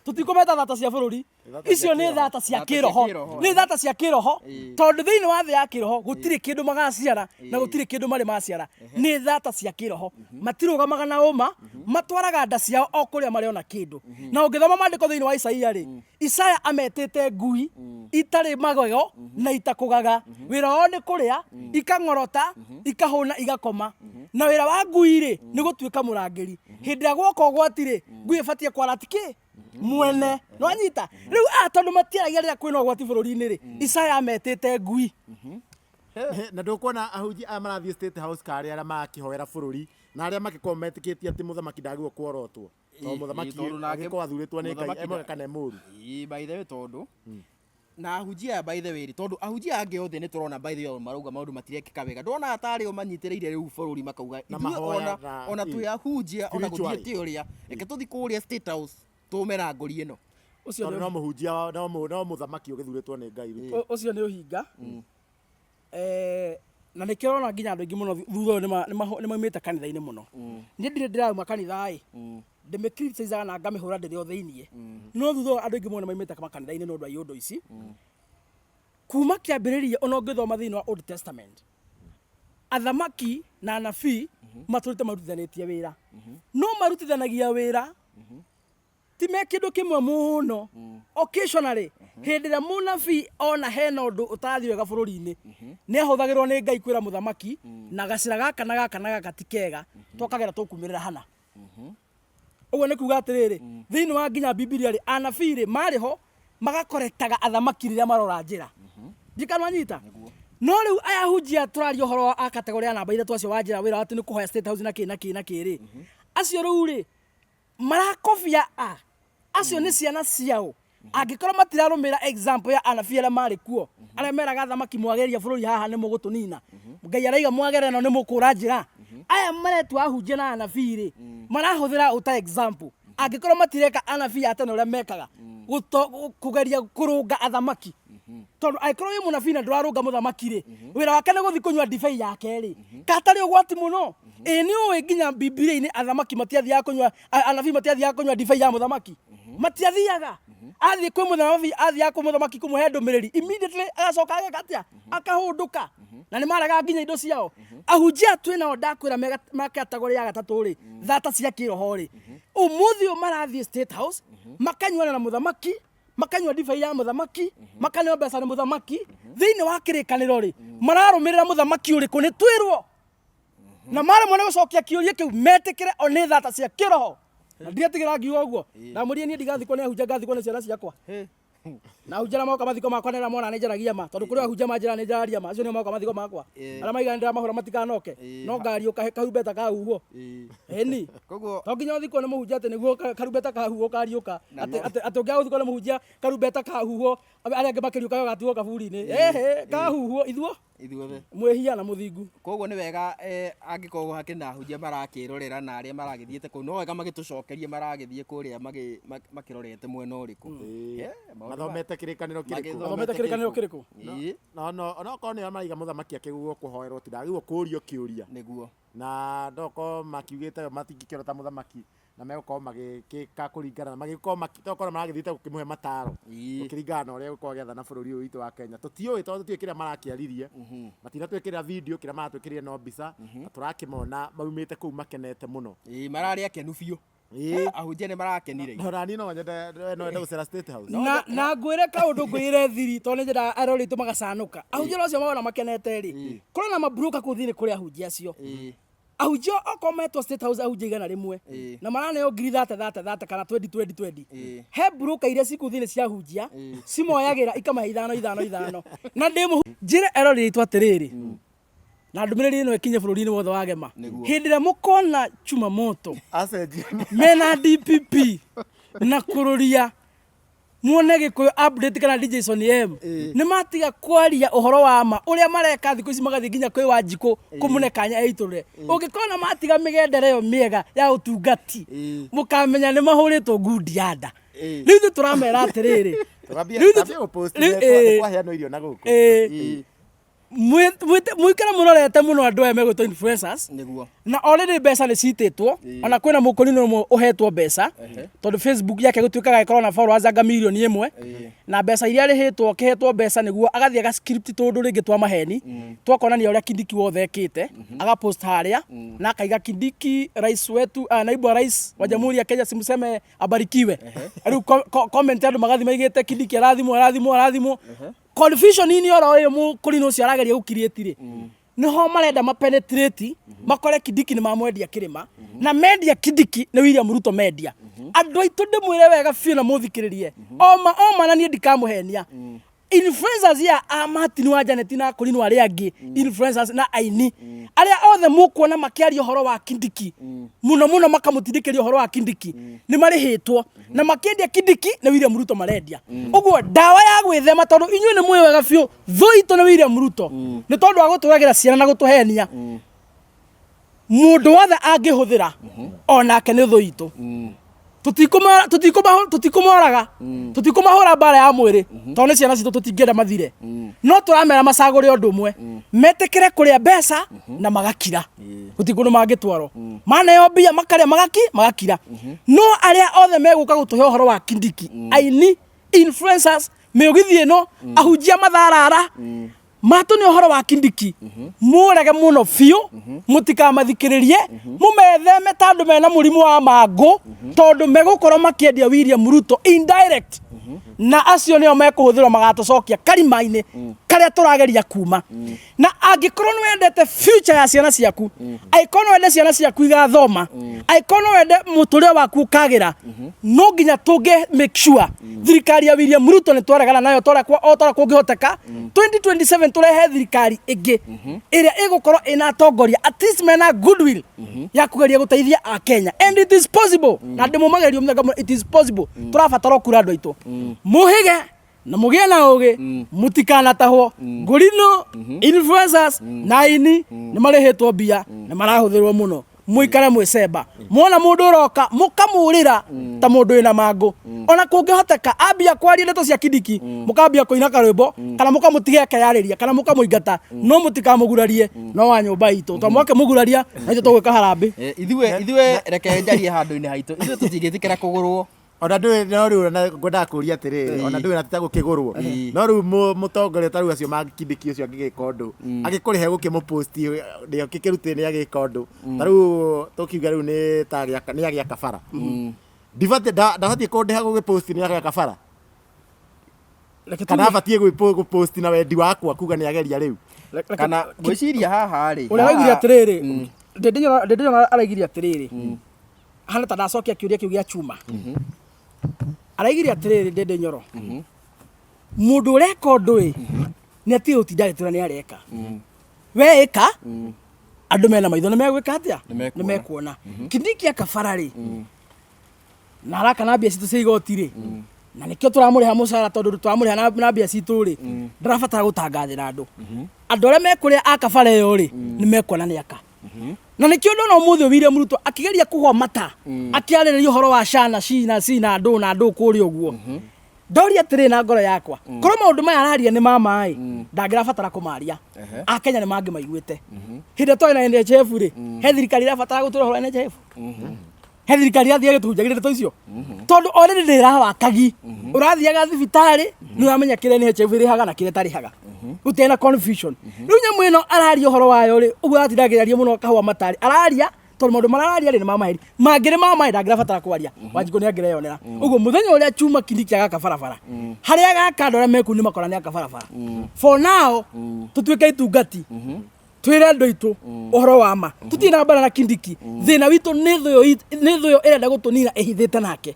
tũtikũmeta thata cia bũrũri. Thata Icio cia nĩ kĩroho. thata cia Thata cia kĩroho. Kĩroho, Nĩ eh. thata cia kĩroho, tondũ thĩinĩ wa thĩ ya kĩroho gũtirĩ kĩndũ magaciara na gũtirĩ kĩndũ marĩ maciara. Nĩ thata cia kĩroho, matirũgamaga na ũma, matwaraga nda ciao o kũrĩa marĩona kĩndũ. Na ũngĩthoma maandĩko thĩinĩ wa Isaia rĩ, Isaya ametĩte ngui itarĩ magego na itakũgaga. Wĩra wao nĩ kũrĩa, ikang'orota, ikahũna, igakoma. Na wĩra wa ngui rĩ, nĩ gũtuĩka mũrangĩri. Hĩndĩ ĩrĩa gwoka ũgwati rĩ, ngui ĩbatiĩ kwara tikĩ mwene nwanyita. Rĩu aya tondũ matiaragia rĩrĩa kwĩna ũgwati bũrũri-inĩ rĩ, Isaya ametĩte ngui. Na ndũkuona ahunjia aya marathiĩ State House karĩ arĩa marakĩhoera bũrũri na arĩa makĩkorwo metĩkĩtie atĩ mũthamaki ndagĩrĩirwo kworotwo, tondũ mũthamaki Tondũ nake- agĩkorwo athurĩtwo nĩ Ngai mũthamaki emwega kana e mũru. Ĩĩ, by the way, tondũ na ahunjia aya, by the way rĩ, tondũ ahunjia aya angĩ othe nĩ tũrona, by the way, marauga maũndũ matirekĩka wega, ndona atarĩ o manyitĩrĩire rĩu bũrũri makauga Na ithuĩ mahoya ona ona twĩ ahunjia ona spiritually. gũthiĩte ũrĩa, reke tũthi kũrĩa State House tũme na ngori ĩno. Ũcio Tondũ nĩ no mũhunjia no mũthamaki ũgĩthurĩtwo nĩ Ngai Ruto. Ũcio nĩ ũhinga. Na nĩkĩo ũrona nginya andũ aingĩ mũno thutha ũyũ nĩ maumĩte kanitha-inĩ mũno. Niĩ ndirĩ ndĩrauma kanitha ĩ, ndĩmĩ na ngamĩhũra ndĩrĩ o thĩiniĩ. No thutha ũyũ andũ aingĩ mũno nĩ maumĩte makanitha-inĩ nĩ ũndũ wa iũndũ ici. Kuma kĩambĩrĩria, ona ũngĩthoma thĩinĩ wa Old Testament, athamaki na anabii matũrĩte marutithanĩtie wĩra. No marutithanagia wĩra ti me kĩndũ kĩmwe mũno. Occasionally, hĩndĩ ĩrĩa mũnabii ona hena ũndũ ũtarathiĩ wega bũrũri-inĩ, nĩ ahũthagĩrwo nĩ Ngai kwĩra mũthamaki na gacĩra gaka na gaka na gaka ti kega, twakagera tũkumĩrĩra hana. Ũguo nĩ kuga atĩrĩrĩ, thĩinĩ wa nginya Bibilia rĩ, anabii rĩ marĩ ho magakoretaga athamaki rĩrĩa marora njĩra. Ndikanwanyita. No rĩu aya ahunjia tũraria ũhoro wa a category ya namba 3, acio wa njĩra wĩra wa atĩ nĩ kũhoya State House na kĩ na kĩ na kĩ rĩ, acio rĩu rĩ marakobia a acio nĩ ciana ciao. Angĩkorwo matirarũmĩrĩra example ya anabii arĩa marĩ kuo, arĩa meraga athamaki mwageria bũrũri haha nĩ mũgũtũnina, Ngai araiga mwagera ĩno nĩ mũkũra njĩra. Aya maretua ahunjia na anabii rĩ, marahũthĩra ũta example. Angĩkorwo matireka anabii a tene ũrĩa mekaga kũgeria kũrũnga athamaki, tondũ angĩkorwo wĩ mũnabii na ndũrarũnga mũthamaki rĩ, wĩra wake nĩ gũthiĩ kũnyua ndibei yake rĩ, katarĩ ũgwati mũno. Ĩ nĩ ũĩ nginya Bibilia-inĩ athamaki matiathiaga kũnyua, anabii matiathiaga kũnyua ndibei ya mũthamaki, matiathiaga. Athiĩ kwĩ mũthamaki, athiaga kwĩ mũthamaki kũmũhe ndũmĩrĩri, immediately agacoka ageka atĩa? Akahũndũka. Na nĩ maregaga nginya indo ciao. Ahunjia twĩ nao ndakwĩra ma category ya gatatũ rĩ, thata cia kĩroho rĩ, ũmũthĩ ũyũ marathiĩ State House makanyuana na mũthamaki, makanyua ndibei ya mũthamaki, makaneo mbeca nĩ mũthamaki. Thĩinĩ wa kĩrĩkanĩro rĩ, mararũmĩrĩra mũthamaki ũrĩkũ? Nĩ twĩrwo na maremwo nĩ gũcokia kĩũria kĩu, metĩkĩre o nĩ thata cia kĩroho. Na ndiretigĩra ngiuga ũguo. Ndamũria niĩ ndigathikwo nĩ ahunjia, ngathikwo nĩ ciana ciakwa. Na ahunjia arĩa moka mathiko makwa nĩ arĩa mona nĩ njaragia ma, tondũ kũrĩ ahunjia manjĩra nĩ njararia ma, acio nĩo moka mathiko makwa. Arĩa maiga nĩ ndĩramahũra matikanoke, no ngariũka karumbeta kahuhwo. Ĩni. Koguo To nginya ũthikwo nĩ mũhunjia atĩ nĩguo karumbeta kahuhwo ũkariũka. Atĩ atĩ atĩ ũngĩaga gũthikwo nĩ mũhunjia karumbeta kahuhwo arĩa angĩ makĩriũka we ũgatigwo kaburi-inĩ. Ĩhĩ, kahuhwo ithuo Ithuothe. Mwĩhia na mũthingu. Koguo nĩ wega eh, angĩkorwo hakĩrĩ na ahunjia marakĩrorera na arĩa maragĩthiĩte kũu no wega magĩtũcokerie maragĩthiĩ kũrĩa makĩrorete mwena ũrĩkũ. Eh, maũndũ Mathomete kĩrĩkanĩro kĩrĩkũ? Mathomete kĩrĩkanĩro kĩrĩkũ? Ĩĩ, No onokorwo nĩo maraiga mũthamaki akĩgwo kũhoerwo ti ndagĩrĩirwo kũrio kĩũria. Nĩguo. Na ndokorwo makiugĩte we matingĩkĩona ta mũthamaki na megũkorwo magĩkĩka kũringana na magĩkorwo tokorwo maragĩthiĩte gũkĩmũhe mataro gũkĩringana na ũrĩa egũkorwo agĩathana bũrũri ũyũ witũ wa Kenya. Tũtiũĩ tondũ tũtiũĩ kĩrĩa marakĩaririe, matinatwĩkĩrĩra video, kĩrĩa maratwĩkĩrĩire no mbica, na tũrakĩmona maumĩte kũu makenete mũno. Ĩĩ, mararĩ akenu biũ. Ahunjia nĩ marakenire. Na niĩ no nyende no nyende gũcera State House. Na ngwĩre kaũndũ ngwĩre thiri tondũ nĩ nyendaga arori aitũ magacanũka. Ahunjia acio mawona makenete rĩ, kũrĩ na mabroker kũu thĩinĩ kũrĩ ahunjia acio. Ahunjia okorwo metwo State House ahunjia 100 na maraneo ngiri thate thate thate kana twendi twendi twendi, he broker iria ci kũu thĩinĩ cia ahunjia cimoyagĩra ikamahe ithano ithano ithano. Na ndĩ njĩre erori aitũ atĩrĩrĩ, na ndũmĩrĩri ĩno ĩkinye bũrũri-inĩ wothe wa Gema, hĩndĩ ĩrĩa mũkona chuma moto Acenjia. mena DPP na kũrũria muone Gĩkũyũ update kana DJ Sonny M nĩ matiga kwaria ũhoro wa ma ũrĩa mareka thikũ ici, magathiĩ nginya kwĩ Wanjikũ kũmũne kanya eitũrũre. Ũngĩkona matiga mĩgendere ĩyo mĩega ya ũtungati, mũkamenya nĩ mahũrĩtwo ngundi ya nda. Rĩu ithuĩ tũramera atĩrĩrĩ, rĩu ithuĩ Tambia gũpost kwaheanwo irio na gũkũ. Mũikare mũrorete mũno andũ aya megwĩtwo influencers. Nĩguo. Na already mbeca nĩ citĩtwo, ona kwĩna mũkũrinũ ũmwe ũhetwo mbeca tondũ Facebook yake gũtuĩkaga ĩkorwo na followers anga 1 million, na mbeca iria arĩhĩtwo akĩhetwo mbeca nĩguo agathiĩ aga script tũndũ rĩngĩ twa maheni twakonania ũrĩa Kindiki wothe ekĩte, agapost harĩa na akaiga Kindiki rais wetu, naibu wa rais wa Jamhuri ya Kenya, simseme abarikiwe. Rĩu comment andũ magathi maigĩte Kindiki arathimwo, arathimwo, arathimwo. Confusion ini oro ĩyo mũkũrinũ ũcio arageria gũcreate rĩ, niho marenda mapenetrate makore Kindiki nĩ mamwendia kĩrĩma, na mendia Kindiki nĩ William Ruto mendia. Andũ aitũ, ndĩmwĩre wega biũ na mũthikĩrĩrie oma oma, na niĩ ndikamũhenia, influencers ya a Martin wa Janet na Akũrinũ arĩa angĩ, influencers na aini arĩa othe mũkuona makĩaria ũhoro wa Kindiki mũno mũno, makamũtindĩkĩria ũhoro wa Kindiki, nĩ marĩhĩtwo na makĩendia Kindiki nĩ William Ruto marendia. Ũguo ndawa ya gwĩthema, tondũ inyuĩ nĩ mũĩ wega biũ thũ itũ nĩ William Ruto, nĩ tondũ wa gũtũragĩra ciana na gũtũhenia, mũndũ wothe angĩhũthĩra onake nĩ thũ itũ. Tũtikũmoraga, tũtikũmahũra mbara ya mwĩrĩ tondũ nĩ ciana citũ, tũtingĩenda mathire, no tũramera macagũre ũndũ ũmwe, metĩkĩre kũrĩa mbeca na magakira. Gũtirĩ kũndũ mangĩtwarwo, maneo mbia makarĩa magakira. No arĩa othe megũka gũtũhe ũhoro wa Kindiki, aini, influencers, mĩũgithi ĩno, ahunjia matharara matũ nĩ ũhoro wa Kindiki, mũrege mũno biũ, mũtikamathikĩrĩrie, mũmetheme ta andũ mena mũrimũ wa mangũ, tondũ megũkorwo makĩendia William Ruto indirect, na acio nĩo mekũhũthĩrwo magatũcokia karima-inĩ karĩa tũrageria kuma. Na angĩkorwo nĩ wendete future ya ciana ciaku, angĩkorwo nĩ wende ciana ciaku igathoma, angĩkorwo nĩ wende mũtũrĩre waku ũkagĩra, no nginya tũngĩ make sure thirikari ya William Ruto nĩ twaregana nayo torĩa o torĩa kũngĩhoteka. 2027 tũrehe thirikari ĩngĩ ĩrĩa ĩgũkorwo ĩna atongoria at least mena goodwill ya kũgeria gũteithia a Kenya, and it is possible, na ndĩmũmagerio mũthenya mũno, it is possible. Tũrabatara o kura, andũ aitũ, mũhĩge na mũgĩe na ũgĩ, mũtikanatahwo. Ngũrinũ, influencers na aini nĩ marĩhĩtwo mbia, nĩ marahũthĩrwo mũno. Mũikare mwĩcemba, mwona mũndũ ũroka mũkamũrĩra ta mũndũ wĩna mangũ. Ona kũngĩhoteka ambia kwaria ndeto cia Kindiki, mũkambia kũina karwĩmbo kana mũkamũtiga akeyarĩria kana mũkamũingata, no mũtikamũgurarie. No wa nyũmba itũ to mwake mũguraria na ithuĩ tũgwĩka harambĩ. Ithuĩ reke njarie handũ-inĩ haitũ, ithuĩ tũtingĩtĩkĩra kũgũrwo. Ona ndũĩ, no rĩu ona ngwendaga kũria atĩrĩrĩ, ona ndũĩ na ti ta gũkĩgũrwo, no rĩu mũtongoria ta rĩu acio makindiki ũcio angĩgĩka ũndũ agĩkũrĩhe gũkĩmũpost nĩ gĩkĩrutĩ nĩ agĩka ũndũ, ta rĩu tũkiuga rĩu nĩ ta nĩ agĩaka bara, ndibatiĩ ndabatiĩ kũndĩha gũgĩpost nĩ agĩaka bara, kana abatiĩ gũpost na wendi wakwa kuga nĩ ageria rĩu? Kana ngwĩciria haha rĩ, Ũrĩa araigire atĩrĩrĩ, Ndĩndĩ araigire atĩrĩrĩ, hana ta ndacokia kĩũria kĩu gĩa chuma, araigire atĩrĩrĩ, Ndĩndĩ Nyoro. Mũndũ ũreka ũndũ ĩ, nĩ atige gũtinda agĩtwĩra nĩ areka. We ĩka, andũ mena maitho nĩ megwĩka atĩa? Nĩ mekuona. Nĩ mekuona. Kindiki akabara rĩ, na araka na mbia citũ cia igoti rĩ, na nĩkĩo tũramũrĩha mũcara tondũ tũramũrĩha na mbia citũ rĩ, ndarabatara gũtangathĩra andũ. Andũ arĩa mekũrĩa aka bara ĩyo rĩ, nĩ mekuona nĩ aka. Na nĩkĩo ndona ũmũthĩ William Ruto akĩgeria kũgwa mata, akĩarĩrĩria ũhoro wa SHA na SHI na C na ndũ na ndũ kũrĩa ũguo. Ndoria atĩrĩ na ngoro yakwa, korwo maũndũ maya araria nĩ ma ma ĩ, ndangĩrabatara kũmaria. Akenya nĩ mangĩmaiguĩte. Hĩndĩ ĩrĩa twarĩ na NHIF rĩ, he thirikari ĩrabatara gũtwĩra ũhoro wa NHIF? He thirikari ĩrathiaga ĩgĩtũhunjagĩria ndeto icio? Tondũ already ndĩrawakagi. Ũrathiaga thibitarĩ, nĩ ũramenya kĩrĩa NHIF ĩrĩhaga na kĩrĩa ĩtarĩhaga. Gũtirĩ na confusion. Rĩu nyamũ ĩno araria ũhoro wayo rĩ, ũguo aratinda akĩaria mũno kahũa matarĩ. Araria tondũ maũndũ marĩa araria rĩ nĩ ma maheni. Mangĩrĩ ma ma ndangĩrabatara kwaria. Wanjikũ nĩ angĩreyonera. Ũguo mũthenya ũrĩa Chuma Kindiki agaka barabara, harĩa agaka andũ arĩa me kũu nĩ makona nĩ aka barabara. For now, tũtuĩke itungati. Twĩre andũ aitũ ũhoro wa ma. Tũtirĩ na mbara na Kindiki. Thĩna witũ nĩ thũ ĩyo nĩ thũ ĩyo ĩrenda gũtũnina ĩhithĩte nake.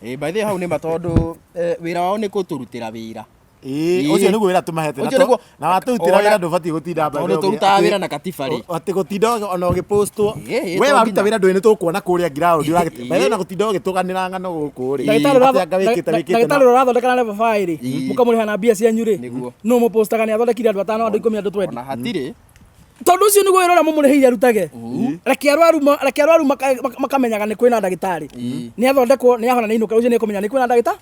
Ĩ, by the way hau nĩ ma tondũ wĩra wao nĩ kũtũrutĩra wĩra. Ĩĩ, Ĩĩ. ũcio nĩguo wĩra tũmahete na Ũcio nĩguo- na watũrutĩra Ona- wĩra ndũbatiĩ gũtinda Tondũ tũrutaga wĩra na katiba rĩ. atĩ gũtinda ona ũgĩpostwo Ĩĩ, ĩĩ, we to waruta nginya. wĩra ndũĩ nĩ tũkuona kũrĩa ground ũragĩte Ĩĩ. by the way, na gũtinda ũgĩtũganĩra ng'ano gũkũ rĩ Ndagĩtarĩ atĩ anga wĩkĩte wĩkĩte ndagĩtarĩ na ũrĩa ũrathondeka na level 5 rĩ, Ĩĩ. mũkamũrĩha na mbia cianyu rĩ, Nĩguo. nũ mũpostaga nĩ athondekire andũ atano, andũ 10, andũ 20. Ona hatirĩ. Tondũ ũcio nĩguo wĩra ũrĩa mũmũrĩhĩire arutage. Reke arwaru reke arwaru makamenyaga nĩ kwĩna ndagĩtarĩ. Nĩ athondekwo, nĩ ahona, nĩ ainũka, ũcio nĩ ekũmenya nĩ kwĩna ndagĩtarĩ.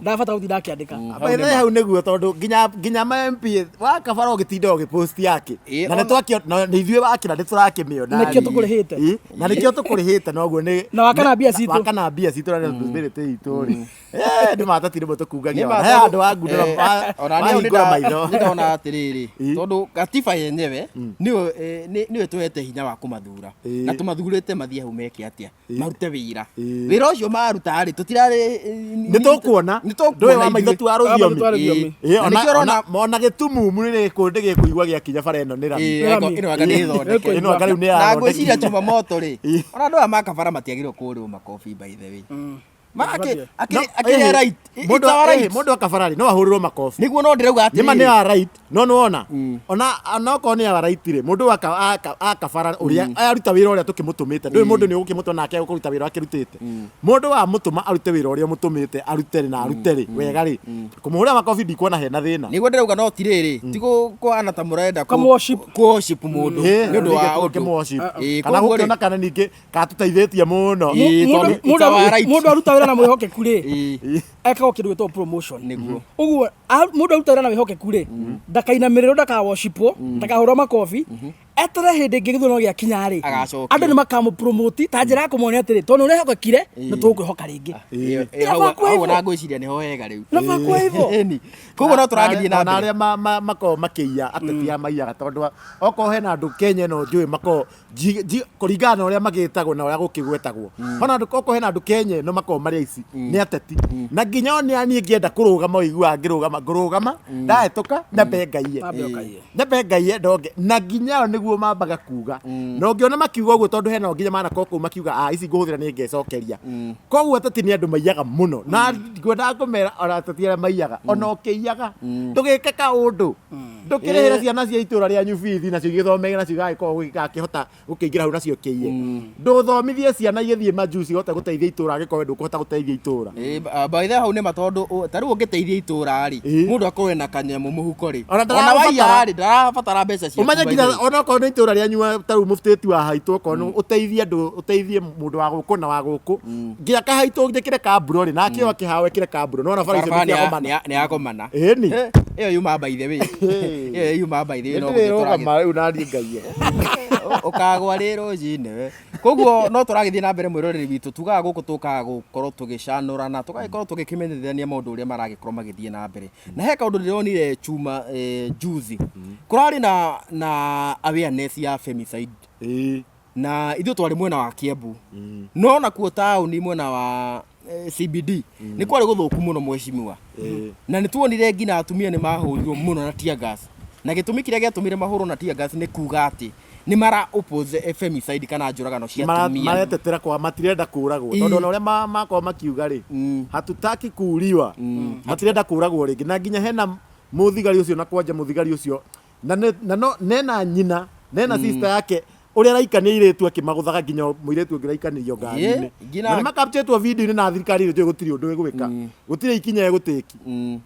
Ndabatara gũtinda akĩandĩka. By the way, hau nĩguo tondũ nginya ma MP wa kabara ũgĩtinda ũgĩpost yake. Ĩĩ, Na nĩ twakĩo na nĩ ithuĩ wakĩra nĩ tũrakĩmĩona. Nĩkĩo tũkũrĩhĩte. Ĩĩ, na nĩkĩo tũkũrĩhĩte noguo nĩ Na wakana mbia citũ. Wakana mbia citũ na responsibility itũ rĩ. Nĩ matati rĩmwe tũkungagia. Nĩ ma He tondũ- handũ wangundũra ona niĩ hau wahingũra maitho. nĩ ndona atĩrĩrĩ, Ĩĩ. tondũ gatiba yenyewe nĩyo nĩyo ĩtũhete hinya wa kũmathura. Ĩĩ. Na tũmathurĩte mathiĩ hau meke atĩa? Marute wĩra. Ĩĩ. Wĩra ũcio maruta rĩ, tũtirarĩ Nĩ tũkuona. Nĩ Ndũĩ tũkuona wa maitho ithuĩ. tu wa Wa maitho rũthiomi. tu wa rũthiomi. Ĩĩ, Na nĩkĩo ũrona ona gĩtumumu nĩ gĩkũndĩ gĩkũigua gĩakinya bara ĩno nĩ rami. Ĩĩ, Rami. ĩno anga nĩ ĩthondeke. Ĩno anga rĩu nĩ Na yathondekirwo. ngwĩciria Jumamoto rĩ, Ĩĩ. ona andũ aya makabara matiagĩrĩirwo kũhũrĩrwo makobi by the way. Ma Mabatiĩ. No, akĩrĩ ĩhĩ, right. It's mũndũ our ĩhĩ, right. mũndũ akabara rĩ no ahũrĩrwo makobi. Nĩguo no ndĩrauga Nĩ ma nĩ atĩrĩrĩ. wa right no nĩ wona ona okorwo nĩ wa right rĩ mũndũ akabara ũrĩa aruta wĩra ũrĩa tũkĩmũtũmĩte ndũĩ mũndũ nĩ ũgũkĩmũtũma nake agũkũruta wĩra akĩrutĩte mũndũ wamũtũma arute wĩra ũrĩa ũmũtũmĩte arute rĩ na arute rĩ wega rĩ kũmũhũrĩra makobi ndikuona hena thĩna. Nĩguo ndĩrauga no ti rĩrĩ, ti kũhana ta mũrenda Kũmworship. kũ-worship mũndũ Ĩĩ, nĩ ũndũ wa ningĩ ũndũ. kũmworship. Ĩĩ, Kana koguo rĩ- gũkĩona kana ningĩ katũteithĩtie mũno. Ĩĩ, tondũ it's our right. Mũndũ aruta wĩra na mwĩhokeku rĩ, Ĩĩ. ekagwo kĩndũ gĩtagwo promotion. Nĩguo. Ũguo mũndũ aruta wĩra na wĩhokeku rĩ, ndakainamĩrĩrwo, ndakaworshipwo, ndakahũrwo makobi, eterere hĩndĩ ĩngĩ gĩthurano gĩakinya rĩ, Agacokio. andũ nĩ makamũpromote ta njĩra ya kũmuonia atĩrĩ, tondũ nĩ ũrehokekire, nĩ tũgũkwĩhoka rĩngĩ. Ĩĩ, Ĩĩ, hau hau ona ngwĩciria nĩho hega rĩu. Na bakwa hivyo. Ĩni. Koguo no tũragĩthiĩ na Ona mbere. arĩa makoragwo makĩiya ateti aya maiyaga tondũ okorwo hena andũ Kenya ĩno njũĩ makoragwo kũringana na ũrĩa magĩtagwo na ũrĩa gũkĩgwetagwo. Hona andũ okorwo hena andũ Kenya ĩno makoragwo marĩ aici nĩ ateti. Na nginya o nĩ niĩ ngĩenda kũrũgama ũiguaga ngĩrũgama ngũrũgama ndahĩtũka nyambe ngaiye. Nyambe ũkaiye. Nyambe ngaiye ndonge na nginya o nĩguo mambaga kuga. Na ũngĩona makiuga ũguo tondũ hena o nginya manakorwo kũu makiuga ici ngũhũthĩra nĩ ngecokeria. Koguo ateti nĩ andũ maiyaga mũno. Na ngwendaga kũmera ona ateti arĩa maiyaga ona ũkĩiyaga ndũgĩke kaũndũ. Ndũkĩrĩhĩre ciana cia itũra rĩanyu bithi nacio igĩthome nacio igagĩkorwo igakĩhota gũkĩingĩra hau nacio kĩiye. Ndũthomithie ciana igĩthiĩ majuu cihote gũteithia itũra angĩkorwo we ndũkũhota gũteithia itũra. Ĩĩ, by the way hau nĩ ma tondũ ta rĩu ũngĩteithia itũra rĩ, Ĩĩ. mũndũ akorwo ena kanyamũ mũhuko rĩ, Ona ona ndarabatara. waiya rĩ, ndarabatara mbeca ciaku Ũmenye by the nginya way. ona okorwo nĩ itũra rĩanyu ta rĩu mũbutĩti wa haitũ okorwo nĩ ũteithie andũ ũteithie mũndũ wa gũkũ na wa gũkũ nginya kahaitũ njĩkĩre kamburo rĩ nake ũyũ akĩhawe ekĩre kamburo nĩwona bara icio Barabara nĩ ciagomana. nĩ yagomana. Ĩni. Ĩyo yuma by the way. Ĩyo yuma by the way no gũthiĩ tũragĩthiĩ. Nĩndĩrĩrũgama rĩu naniĩ ngaiye. Ũkagwa rĩ rũcinĩ we. Koguo no tũragĩthiĩ na mbere mwĩroreri witũ, tugaga gũkũ tũkaga gũkorwo tũgĩcanũrana, tũgagĩkorwo tũgĩkĩmenyithania maũndũ ũrĩa maragĩkorwo magĩthiĩ na mbere. Na he kaũndũ ndĩronire chuma juzi. Kũrarĩ na awareness ya femicide. Ĩĩ. Na ithuĩ twarĩ mwena wa Kiambu. No nakuo taũni mwena wa CBD nĩ kwarĩ gũthũku mũno mheshimiwa. Na nĩ tuonire nginya atumia nĩ mahũrirwo mũno na tear gas. Na gĩtũmi kĩrĩa gĩatũmire mahũrwo na tear gas nĩ kuga atĩ Nĩ mara oppose femicide kana njũragano cia atumia. Maretetera kwa matirenda kũragwo. Tondũ ona ũrĩa makorwo makiuga rĩ, hatutaki kuuliwa, matirenda kũragwo rĩngĩ. Na nginya hena mũthigari ũcio, na kwanja mũthigari ũcio na na no nena nyina nena sister yake ũrĩa araikania airĩtu akĩmagũthaga, nginya mũirĩtu ũngĩ ũraikanĩrio ngari-inĩ. Na nĩ makapchetwo video-inĩ na thirikari ĩrĩ gũtirĩ ũndũ ĩgwĩka, gũtirĩ ikinya ĩgũtĩki.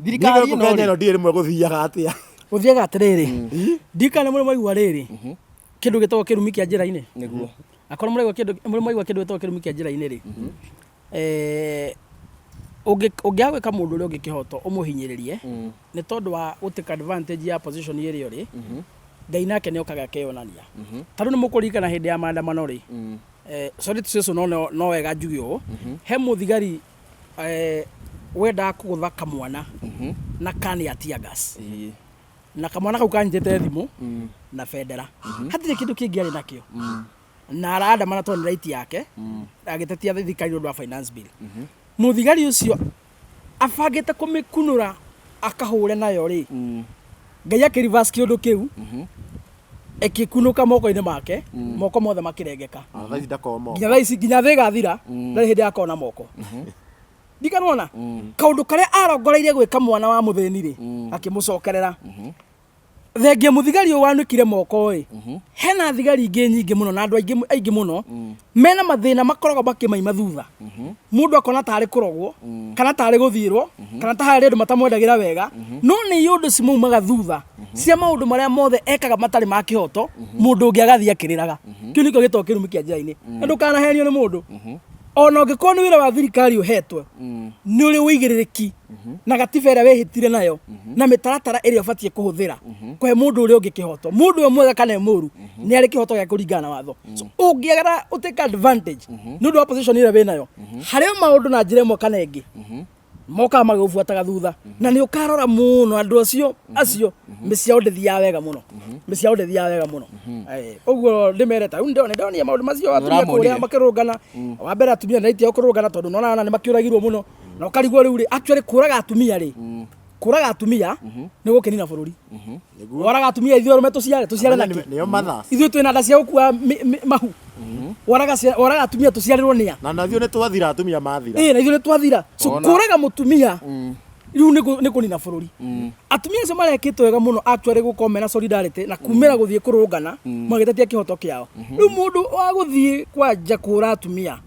Thirikari ĩno Kenya ĩno ndiĩ rĩmwe gũthiaga atĩa. Gũthiaga atĩrĩrĩ, ndikana mũrĩ mwaigua rĩrĩ kĩndũ gĩtagwo kĩrumi kĩa njĩra-inĩ? Nĩguo. Akorwo mũraigua kĩndũ, mũrĩ mwaigua kĩndũ gĩtagwo kĩrumi kĩa njĩra-inĩ rĩ, ũngĩaga gwĩka mũndũ ũrĩa ũngĩ kĩhoto, ũmũhinyĩrĩrie nĩ tondũ wa gũtake advantage ya position ĩrĩa ũrĩ, Ngai nake nĩ okaga akeyonania. Ta rĩu nĩ mũkũririkana hĩndĩ ya maandamano rĩ, sorry to say so, no wega njuge ũũ, he mũthigari wendaga kũgũtha kamwana na kani ya tear gas, na kamwana kau kanyitĩte thimũ na bendera, hatirĩ kĩndũ kĩngĩ arĩ nakĩo, na araandamana tondũ nĩ right yake, agĩtetia thirikari nĩ ũndũ wa finance bill. Mũthigari ũcio abangĩte kũmĩkunũra akahũre nayo rĩ, Ngai akĩ reverse kĩũndũ kĩu, ĩkĩkunũka moko-inĩ make, moko mothe makĩrengeka. Ona thaa ici ndakorwo moko. Nginya thaa ici, nginya thĩ ĩgathira, ndarĩ hĩndĩ akorwo na moko. Ndikanona kaũndũ karĩa arongoreirie gwĩka mwana wa mũthĩni rĩ, akĩmũcokerera. Thengia mũthigari ũyũ wanĩkire moko ĩ, hena thigari ingĩ nyingĩ mũno na andũ aingĩ aingĩ mũno mena mathĩna makoragwo makĩmaima thutha. Mũndũ akona tarĩ kũrogwo, kana tarĩ gũthiĩrwo, kana ta harĩ andũ matamwendagĩra wega, no nĩ iũndũ cimaumaga thutha cia maũndũ marĩa mothe ekaga matarĩ ma kĩhoto. Mũndũ ũngĩ agathiĩ akĩrĩraga. Kĩu nĩkĩo gĩtagwo kĩrumi kĩa njĩra-inĩ. Na ndũkanahenio nĩ mũndũ, ona ũngĩkorwo nĩ wĩra wa thirikari ũhetwo, nĩ ũrĩ ũigĩrĩrĩki na gatiba ĩrĩa wĩhĩtire nayo na mĩtaratara ĩrĩa ũbatiĩ kũhũthĩra kũhe mũndũ ũrĩa ũngĩ kĩhoto. Mũndũ we mwega kana e mũru, nĩ arĩ kĩhoto gĩa kũringana na watho. So ũngĩagera ũtake advantage nĩ ũndũ wa position ĩrĩa wĩnayo, harĩ o maũndũ na njĩra ĩmwe kana ĩngĩ mokaga magĩgũbuataga thutha, na nĩ ũkarora mũno andũ acio mĩciĩ yao ndĩthiaga wega mũno, mĩciĩ yao ndĩthiaga wega mũno. Ũguo ndĩmerete rĩu nĩ ndonire maũndũ macio atumia Ũramonire. kũrĩa makĩrũngana. Wa mbere, atumia nĩ right yao kũrũngana, tondũ nona ona nĩ makĩũragirwo mũno, na ũkarigwo rĩu rĩ, actually kũraga atumia rĩ, kũraga atumia nĩ gũkĩnina bũrũri. Waraga atumia, ithuĩ arũme tũciare nakĩ? Nĩo mothers. Ithuĩ twĩna nda cia gũkua mahu. Waraga atumia, tũciarĩrwo nĩa? Na ithuĩ nĩ twathira, atumia mathira. Ĩĩ, na ithuĩ nĩ twathira. So kũraga mũtumia rĩu nĩ kũnina bũrũri. Atumia acio marekĩte wega mũno actually gũkorwo mena solidarity na kumĩra gũthiĩ kũrũngana magĩtetia kĩhoto kĩao. Rĩu mũndũ wa gũthiĩ kwanja kũra atumia,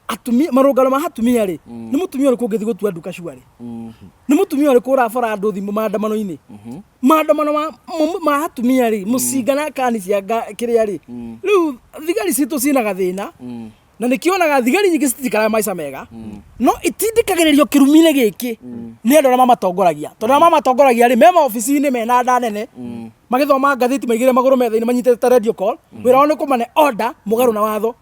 atumia marũngano ma atumia rĩ, nĩ mũtumia ũrĩkũ ũngĩthiĩ gũtua nduka cuarĩ? Nĩ mũtumia ũrĩkũ ũrabara andũ thimũ maandamano-inĩ? Maandamano ma atumia rĩ, mũcinga na kani cia kĩrĩa rĩ, rĩu thigari citũ ciĩna gathĩna, na nĩkĩonaga thigari nyingĩ citikaraga maica mega, no itindĩkagĩrĩrio kĩrumi-inĩ gĩkĩ nĩ andũ arĩa mamatongoragia, tondũ arĩa mamatongoragia rĩ, me maobici-inĩ mena nda nene, magĩthoma ngathĩti, maigĩrĩre magũrũ metha-inĩ, manyitĩte radio call. Wĩra wao nĩ kũmane order mũgarũ na watho,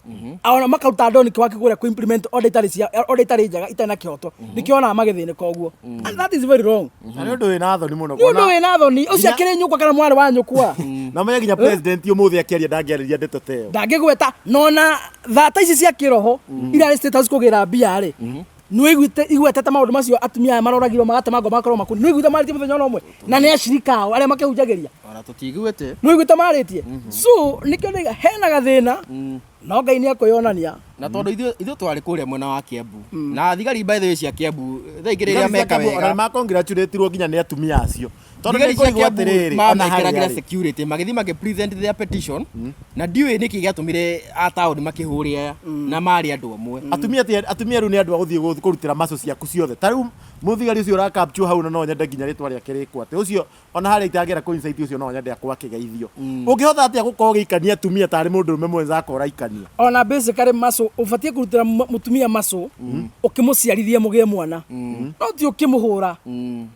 ona makaruta ndoni wake kũrĩa kũ implement order itarĩ cia order itarĩ njega, itarĩ na kĩhoto. Nĩkĩo onaga magĩthĩnĩka ũguo, and that is very wrong. Na nĩ ũndũ wĩna thoni mũno. Nĩ ũndũ wĩna thoni ũcio akĩrĩ nyũkwa kana mwarĩ wa nyũkwa. Na menya nginya president ũmũthĩ akĩaria ndangĩarĩria ndeto ta ĩyo. Ndangĩgweta nona thata ici cia kĩroho irarĩ State House kũgĩra mbia rĩ, nĩ ũiguĩte igwetete maũndũ macio? Atumia aya maroragirwo magatemangwo, magakorwo makundi, nĩ ũiguĩte marĩtie mũthenya ona ũmwe? Na nĩ acirika ao arĩa makĩhunjagĩria. Ona tũtiguĩte. Nĩ ũiguĩte marĩtie? So nĩkĩo ndaiga hena gathĩna, no Ngai nĩ ekwĩyonania. Na tondũ ithuĩ twarĩ kũrĩa mwena wa Kiambu na thigari, by the way, cia Kiambu thaa ingĩ rĩrĩa meka Ona wega nĩ makongratulatirwo nginya nĩ atumia acio, tondũ thigari nĩ cia kũigua Kiambu atĩrĩrĩ ona harĩa mamekĩragĩra rĩ. security magĩthiĩ magĩ present their petition, na ndiũĩ nĩkĩ gĩatũmire a taũni makĩhũre aya na marĩ andũ amwe. Atumia rĩu nĩ andũ a gũthiĩ kũrutĩra maco ciaku ciothe. Ta rĩu mũthigari ũcio ũrakapchwo hau, na no nyende nginya rĩtwa rĩake rĩkwo atĩ ũcio ona harĩa itangĩra kũ insight ũcio, no nyende akwa akĩgeithio. Ũngĩhota atĩa gũkorwo ũgĩikania atumia tarĩ mũndũ ũrũme mwenzako ũraikania? Ona basically maco ũbatiĩ kũrutĩra mũtumia maco ũkĩmũciarithia mũgĩe mwana, no ti ũkĩmũhũra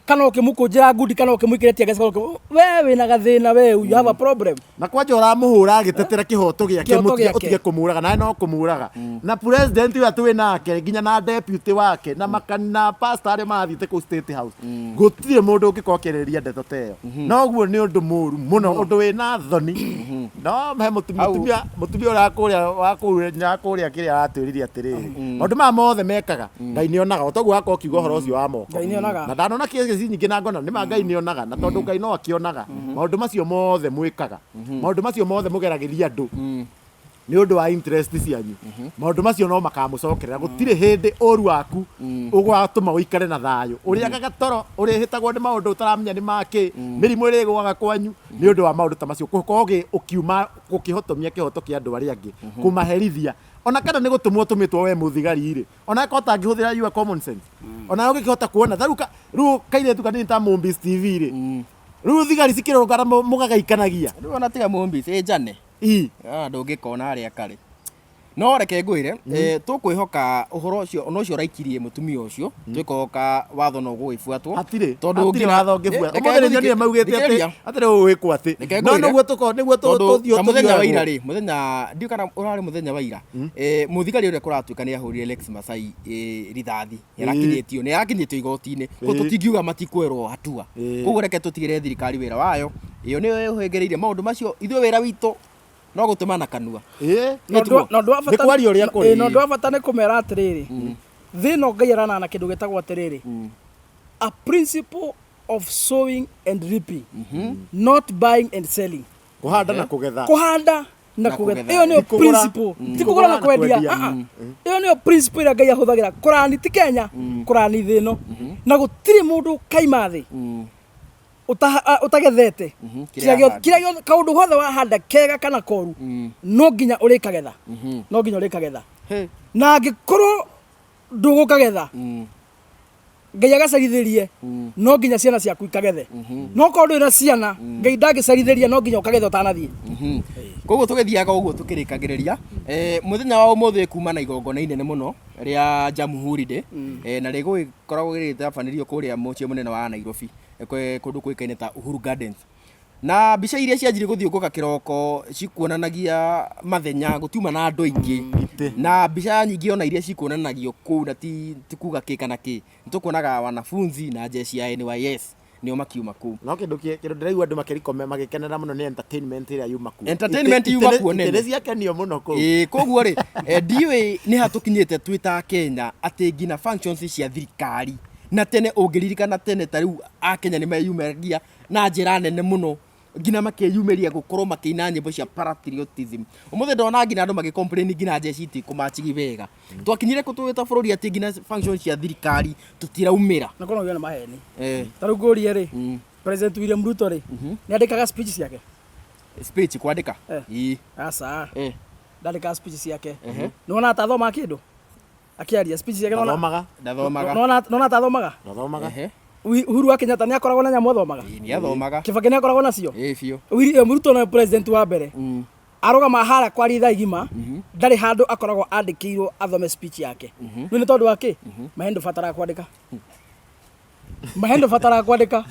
kana ũkĩmũkũnjĩra ngundi kana ũkĩmũikĩria tear gas kana we wĩna gathĩna, we you have a problem. Na kwanja ũramũhũra agĩtetera kĩhoto gĩake. Kĩhoto Mũtige gĩake. ũtige kũmũraga nawe no kũmũraga. Na president ũyũ twĩ nake nginya na deputy wake na makana pastor arĩa marathiĩte kũu State House, gũtirĩ mũndũ ũngĩkorwo akĩarĩrĩria ndeto ta ĩyo. Noguo nĩ ũndũ mũru mũno, ũndũ wĩna thoni. No he mũtumia mũtumia ũrĩa kũrĩa wa kũrĩa kũrĩa. Kĩrĩa aratwĩrire atĩrĩrĩ, maũndũ maya mothe mekaga, Ngai nĩonaga. O toguo wakorwo ũkiuga ũhoro ũcio wa moko. Ngai nĩonaga. Na ndanona kĩgeci nyingĩ na ngona nĩma Ngai nĩonaga, na tondũ Ngai no akĩonaga maũndũ macio mothe mwĩkaga, maũndũ macio mothe mũgeragĩria andũ nĩ ũndũ wa interest cianyu, maũndũ macio no makamũcokerera. Gũtirĩ hĩndĩ ũru waku ũgatũma ũikare na thayũ. Ũrĩagaga toro, ũrĩhĩtagwo nĩ maũndũ ũtaramenya nĩ makĩ, mĩrimũ ĩrĩgũaga kwanyu nĩ ũndũ wa maũndũ ta macio, gũkorwo ũkiuma gũkĩhotomia kĩhoto kĩa andũ arĩa angĩ, kũmaherithia, ona kana nĩ gũtũmwo ũtũmĩtwo we mũthigari rĩ, ona akorwo ũtangĩhũthĩra your common sense, ona ũngĩkĩhota kuona ta rĩu kairĩtu kanini ta Mũmbis TV rĩ, rĩu thigari cikĩrũngana mũgagaikanagia. Rĩu ona tiga Mũmbis ĩ njane. Ii. Ah, ndũngĩkona harĩa karĩ. No reke ngwĩre, tũkwĩhoka ũhoro ũcio, ona ũcio ũraikirie mũtumia ũcio, twĩkũhoka watho no ũgũgĩbuatwo. Hatirĩ. Tondũ Hatirĩ nginya- watho ũngĩbuata. Reke Ũmũthĩ nĩnyonire maugĩte atĩ thikĩrĩria. atĩ rĩu ũgwĩkwo atĩ. Reke No ngwĩre. nĩguo tũko nĩguo Tondũ tũthiĩ ta mũthenya wa tũthiĩ ira rĩ, mũthenya ndiũ kana ũrarĩ mũthenya wa ira, mũthigari ũrĩa kũratuĩka nĩ ahũrire Lex Masai rithathi, nĩ arakinyĩtio igoti-inĩ. Koguo tũtingiuga matikwerwo hatua. Koguo reke tũtigĩre thirikari wĩra wayo, ĩyo nĩyo ĩhĩngĩrĩirie maũndũ macio. Ithuĩ wĩra witũ no gũtũma na kanua. Na ũndũ wa Nĩ bata kwaria ũrĩa kũrĩ. Ĩĩ, na ũndũ wa bata nĩ kũmera atĩrĩrĩ, thĩ ĩno Ngai aranana kĩndũ gĩtagwo atĩrĩrĩ, a principle of sowing and reaping, not buying and selling. Kũhanda na kũgetha. Kũhanda na Na kũgetha. kũgetha. Ĩyo nĩyo Ti kũgũra. principle, ti kũgũra na kwendia. Kwendia. Ah, ah. Ĩyo nĩyo principle ĩrĩa Ngai ahũthagĩra kũrani, ti Kenya, kũrani thĩ ĩno, na gũtirĩ mũndũ ũkaima thĩ ũtagethete. Kĩrĩa Kĩrĩa gĩothe ahanda. kĩrĩa gĩothe, kaũndũ gothe wahanda, kega kana koru, no nginya ũrĩkagetha, no nginya ũrĩkagetha. Na angĩkorwo ndũgũkagetha, Ngai agacarithĩrie, no nginya ciana ciaku ikagethe. No korwo ndũrĩ na ciana, Ngai ndangĩcarithĩria, no nginya ũkagetha ũtanathiĩ. Koguo tũgĩthiaga ũguo tũkĩrĩkagĩrĩria, mũthenya wa ũmũthĩ kuma na igongona inene mũno rĩa Jamhuri Day, na rĩgũgĩkoragwo rĩgĩtabanĩrio kũrĩa mũciĩ mũnene wa Nairobi, kũndũ kũĩkaine ta Uhuru Gardens. Na mbica iria cianjirie gũthiũngũka kĩroko cikuonanagia mathenya gũtiuma na andũ aingĩ. Itĩ. Na mbica nyingĩ ona iria cikuonanagio kũu, na ti kuga kĩ kana kĩ, nĩtũkuonaga wanafunzi na jeshi ya NYS nĩo makiuma kũu. No kĩndũ ndĩraigua andũ makĩrikome magĩkenera mũno nĩ entertainment ĩrĩa yuma kuo. Entertainment yuma kuo nene. Itĩ nĩ ciakenio mũno kũu. Ĩĩ, koguo rĩ, ndiũĩ nĩ ha tũkinyĩte twĩ ta Kenya atĩ nginya functions cia thirikari, na tene ũngĩririkana tene ta rĩu Akenya nĩ meyumĩragia na njĩra nene mũno, nginya makeyumĩria gũkorwo makĩina nyĩmbo cia patriotism. Ũmũthĩ ndona nginya andũ magĩ complain nginya jeshi itikũmachigi wega. Twakinyire kũ twĩ ta bũrũri atĩ nginya function cia thirikari tũtiraumĩra? Na korwo nĩ maheni. Ta rĩu ngũrie rĩ, President William Ruto rĩ, nĩ andĩkaga speech ciake? Speech kwandĩka? Ĩĩ. Aca. Ndandĩkaga speech ciake. Nĩ wonaga ta athomaga kĩndũ akĩaria speech ciake? Ndathomaga. Ndathomaga. Nona ta athomaga? Ndathomaga. Uhuru wa Kenyatta nĩ akoragwo na nyamũ athomaga? Ĩĩ, nĩ athomaga. Kibaki nĩ akoragwo nacio? Ĩĩ, biũ. William Ruto nĩwe president wa mbere arũgama harĩa kwaria ithaa igima, ndarĩ handũ akoragwo andĩkĩirwo athome speech yake. Rĩu nĩ tondũ wa kĩ? Mahe ndũbataraga kwandĩka, mahe ndũbataraga kwandĩka,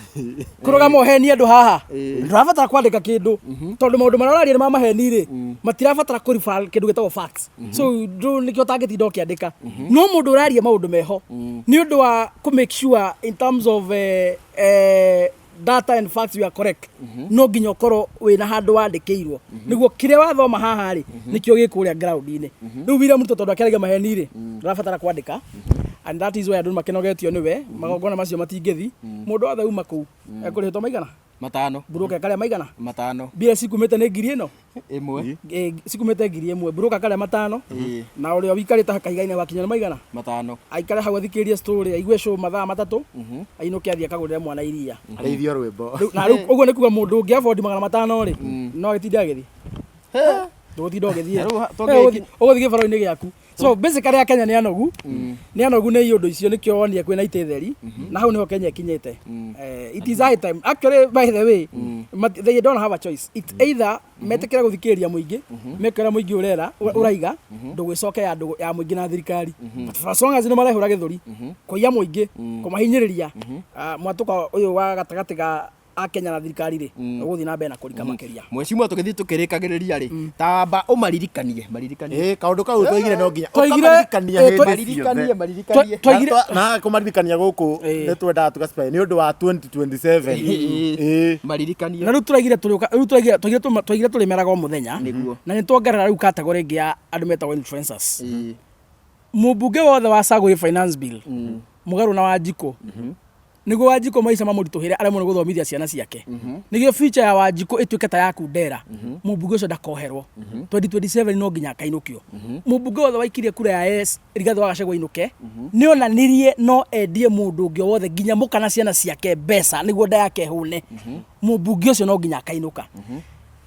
kũrũgama ũhenie andũ haha ndũrabatara kwandĩka kĩndũ, tondũ maũndũ marĩa ũraria nĩ ma maheni rĩ, matirabatara kũ refer kĩndũ gĩtagwo facts. So nĩkĩo ũtangĩtinda ũkĩandĩka. No mũndũ ũraria maũndũ meho nĩ ũndũ wa kũ make sure in terms of data and facts you are correct, no nginya ũkorwo wĩna handũ wandĩkĩirwo nĩguo kĩrĩa wathoma haha rĩ, nĩkĩo gĩ kũrĩa ground-inĩ. Rĩu William Ruto, tondũ akĩaragia maheni rĩ, ndũrabatara kwandĩka, and that is why andũ makĩnogetio nĩwe. Magongona macio matingĩthi, mũndũ wothe uma kũu ekũrĩhĩtwo maigana? 5. Mburuka ĩkarĩa maigana? 5. Mbia cikumĩte nĩ ngiri ĩno. 1. Cikumĩte 1000, mburuka akarĩa 5. Na ũrĩa ũikarĩte kahiga-inĩ wakinya nĩ maigana? 5. Aikare hau athikĩrĩrie story, aigue show mathaa 3, ainũke athiĩ akagũrĩre mwana iria. Arĩithio rwĩmbo. Na rĩu ũguo nĩ kuga mũndũ ũngĩ afford 500 rĩ, no agĩtinde agĩthiĩ, ndũgũtinda ũgĩthiĩ. Na rĩu Ũgũthiĩ gĩbaro-inĩ gĩaku. So basically Akenya nĩ anogu, nĩ anogu nĩ iũndũ icio, nĩkĩo wonire kwĩna itĩ theri, na hau nĩho Kenya ĩkinyĩte. It is high time actually, by the way, they don't have a choice. It's either metĩkĩre gũthikĩrĩria mũingĩ, meke ũrĩa mũingĩ ũrera ũraiga, ndũgũ ĩcoke ya ndũgũ ya mũingĩ na thirikari. But for as long as nĩ marehũra gĩthũri kũiya mũingĩ, kũmahinyĩrĩria, mwatũka ũyũ wa gatagatĩ ga A Kenya na thirikari rĩ, ũgũthiĩ na mbere na kũrika makĩria. Mwecimu, tũgĩthiĩ tũkĩrĩkagĩrĩria rĩ, tamba ũmaririkanie, maririkanie. Ĩ, kaũndũ kau twaigire no nginya Twaigire- ũkamaririkania hĩndĩ Maririkanie, ciothe. maririkanie. Twaigire- Na kũmaririkania gũkũ nĩ twendaga tũgacipaĩ nĩ ũndũ wa 2027. Ĩ. Maririkanie. Na rĩu tũraigire tũrĩũka, rĩu tũraigire twaigire twaigire tũrĩmeraga o mũthenya. Nĩguo. Na nĩ tuongerera rĩu category ĩngĩ ya andũ metagwo influencers. Mũmbunge wothe wa cagũri finance bill mũgarũ na Wanjikũ, nĩguo Wanjikũ maica mamũritũhĩre, aremwo nĩ gũthomithia ciana ciake, nĩguo future ya Wanjikũ ĩtuĩke ta ya Kundera, mũmbunge ũcio ndakoherwo 2027, no nginya akainũkio. Mũmbunge wothe waikirie kura ya yes Rigathĩ wa Gachagua ainũke, nĩ onanirie no endie mũndũ ũngĩ o wothe, nginya mũka na ciana ciake, mbeca nĩguo nda yake ĩhũne. Mũmbunge ũcio no nginya akainũka.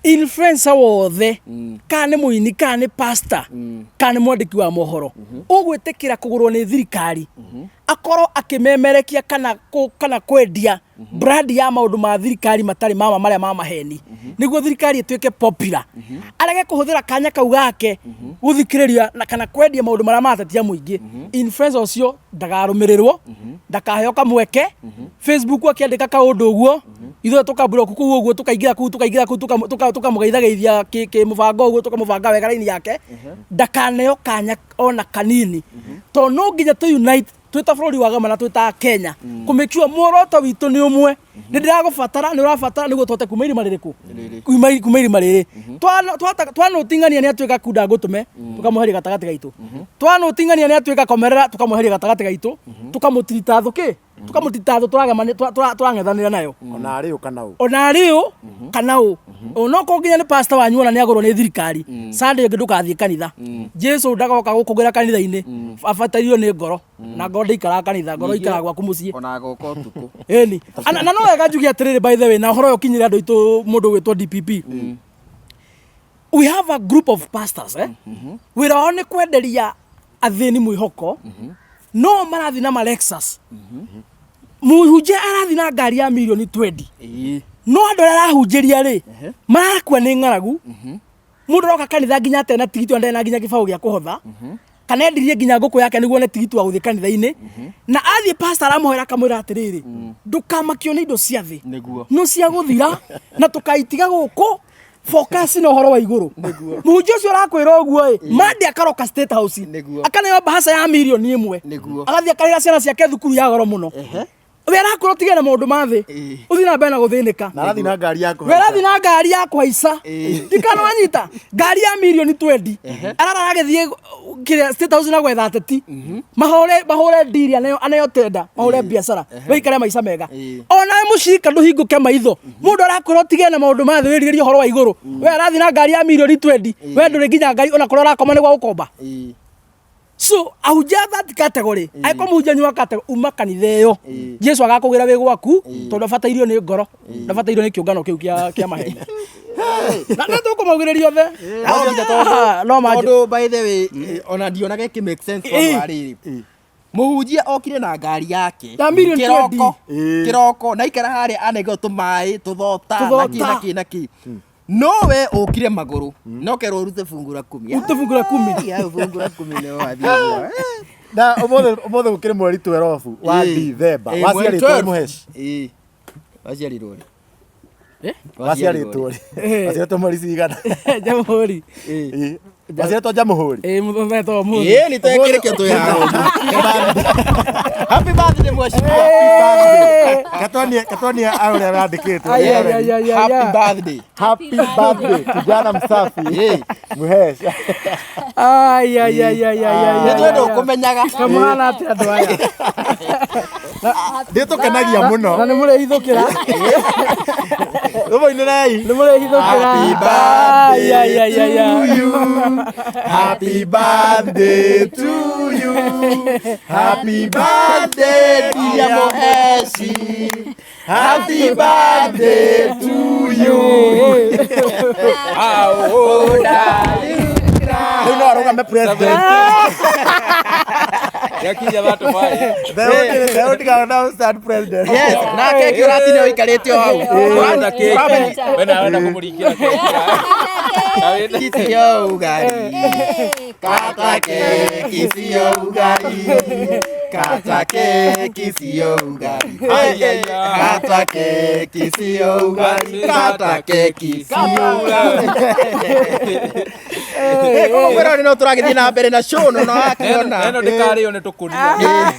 Influencer wothe, kana nĩ mũini, kana nĩ pastor, kana nĩ mwandĩki wa mohoro, ũgwĩtĩkĩra kũgũrwo nĩ thirikari akorwo akĩmemerekia kana kwendia brand ya maũndũ ma thirikari matarĩ mama, marĩa ma maheni, nĩguo thirikari ĩtuĩke popular, arege kũhũthĩra kanya kau gake gũthikĩrĩria na kana kwendia maũndũ marĩa maratetia mũingĩ, influencer ũcio ndagarũmĩrĩrwo, ndakaheo kamweke. Facebook akĩandĩka kaũndũ ũguo, ithuĩ tũkambũra kũu ũguo, tũkaingĩra kũu, tũkaingĩra kũu, tũkamũgeithageithia kĩ mũbango ũguo, tũkamũbanga wega raini yake, ndakaneo kanya ona kanini, tondũ no nginya tũ unite twĩ ta bũrũri wa gama na twĩ ta Kenya kũ make sure muoroto witũ nĩ ũmwe. Nĩ ndĩragũbatara, nĩ ũrabatara, nĩguo tũhote kuma irima rĩrĩkũ, kuma irima rĩrĩ. Twanũting'ania nĩ atuĩka kunda ngũtũme, tũkamweheria gatagatĩ gaitũ. Twanũting'ania nĩ atuĩka komerera, tũkamweheria gatagatĩ gaitũ, tũkamũtirita thũ kĩ, tũkamũtirita thũ tũrang'ethanĩra nayo. Ona arĩ ũ kana ũ. Ona arĩ ũ kana ũ, onokorwo nginya nĩ pastor wanyu, ona nĩ agũrwo nĩ thirikari, Sunday ĩngĩ ndũkathiĩ kanitha. Jesu ndagoka gũkũgĩra kanitha-inĩ, abatairio nĩ ngoro, na ngoro ndĩikaraga kanitha, ngoro ikaraga gwaku mũciĩ. Ona agoka ũtukũ. Ĩni. Na no wega njuge atĩrĩrĩ, by the way, na ũhoro ũyũ ũkinyĩre andũ aitũ, mũndũ ũgwĩtwo DPP, we have a group of pastors, eh? Wĩra wao nĩ kwenderia athĩni mwĩhoko, no marathiĩ na ma Lexus. Mũhunjia arathiĩ na ngari ya mirioni 20, no andũ arĩa arahunjĩria rĩ, marakua nĩ ng'aragu. Mũndũ aroka kanitha nginya atarĩ na tigiti, ona ndarĩ na nginya gĩbaũ gĩa kũhotha, kana endirie nginya ngũkũ yake nĩguo one tigiti wa gũthiĩ kanitha-inĩ. Na athiĩ, pastor aramũhoera, akamwĩra atĩrĩrĩ, ndũkamakio nĩ indo cia thĩ, no cia gũthira na tũkaitiga gũkũ, focus na ũhoro wa igũrũ. Mũhunjia ũcio ũrakwĩra ũguo ĩ, mande akaroka State House, akaneo bahasa ya mirioni 1, agathiĩ akarĩra ciana ciake thukuru ya goro mũno. We arakwĩra ũtige na maũndũ ma thĩ, ũthiĩ na mbere na gũthĩnĩka. Na arathiĩ na ngari ya We kũhaica. arathiĩ na ngari ya kũhaica, ndikana wanyita ngari ya mirioni 20, arara agĩthiĩ kĩrĩa State House na gwetha ateti mahũre mahũre ndiri, aneo aneo tenda mahũre biacara, wĩikare maica mega. Onawe mũcirika ndũhingũke maitho. Mũndũ arakwĩra ũtige na maũndũ ma thĩ, wĩrirĩrie ũhoro wa igũrũ, we arathiĩ na ngari ya mirioni 20, we ndũrĩ nginya ngari, ona kũrĩa ũrakoma nĩ gwa gũkomba. So ahunjia that category, angĩkorwo mũhunjia nĩ wa category, uma kanitha ĩyo. Jesu agakũgĩra wĩ gwaku, tondũ abatairio nĩ ngoro, ndabatairio nĩ kĩũngano kĩu kĩa maheni, na nĩ tũkũmaugĩrĩria othe. Ah, no manjũ. Tondũ by the way, ona ndionaga ĩkĩ make sense, tondũ wa rĩrĩ, mũhunjia okire na ngari yake Ya million kĩroko, 20. Kĩroko na ikara harĩa anengwo tũmaĩ, tũthota, na kĩ Tũthota. na kĩ na kĩ, no we ũkire magũrũ no kerwo ũrute fungu la kumi. Ũrute fungu la kumi. Ai, ai, fungu la kumi nĩ wathiĩ ũguo. Na ũmũthĩ ũmũthĩ gũkĩrĩ mweri 12 wa Dithemba. Mweri Waciarĩtwo 12. Mũheshi? Waciarirwo rĩ? Eh? Waciarĩtwo rĩ? Waciarĩtwo mweri cigana? Jamhuri. Waciarĩtwo Jamhuri? Ĩ, mũthenya ta ũmũthĩ. Ĩ, nĩ twekĩrĩkio twĩ haha ũguo. Happy birthday, mheshimiwa. Katwanie katwanie ũrĩa wandĩkĩtwo. Ai, ai, ai, ai, ai, Happy ai. birthday. Happy birthday kijana msafi Mũhesh. Ai, ai, ai, ai, ai, ai, Nĩ ai, twenda ai. ũkũmenyaga. Kamũhana atĩa andũ aya? Nĩ tũkenagia mũno. Na nĩ mũrĩhithũkĩra. Rũmũinĩrei. Nĩ mũrĩhithũkĩra. Happy Ai, ai, ai, ai, ai. you. Happy birthday to you. Happy birthday dear Mũheshi. Happy birthday to you. How old are you? Rĩu no arũgame president. Yakinya watu pale. The only guy now stand president. Yes, na keki ũratinda ũikarĩte o hau. Wenda keki. Wena wenda kumuringira keki. Kiti yo ugari. Kata keki sio ugali. Kata keki sio ugali. Kata keki sio ugali. Kata keki sio ugali. Koguo mwĩroreri no tũragĩthiĩ na mbere na show no no akĩona. Ĩno ndĩkarĩo nĩ tũkũnia.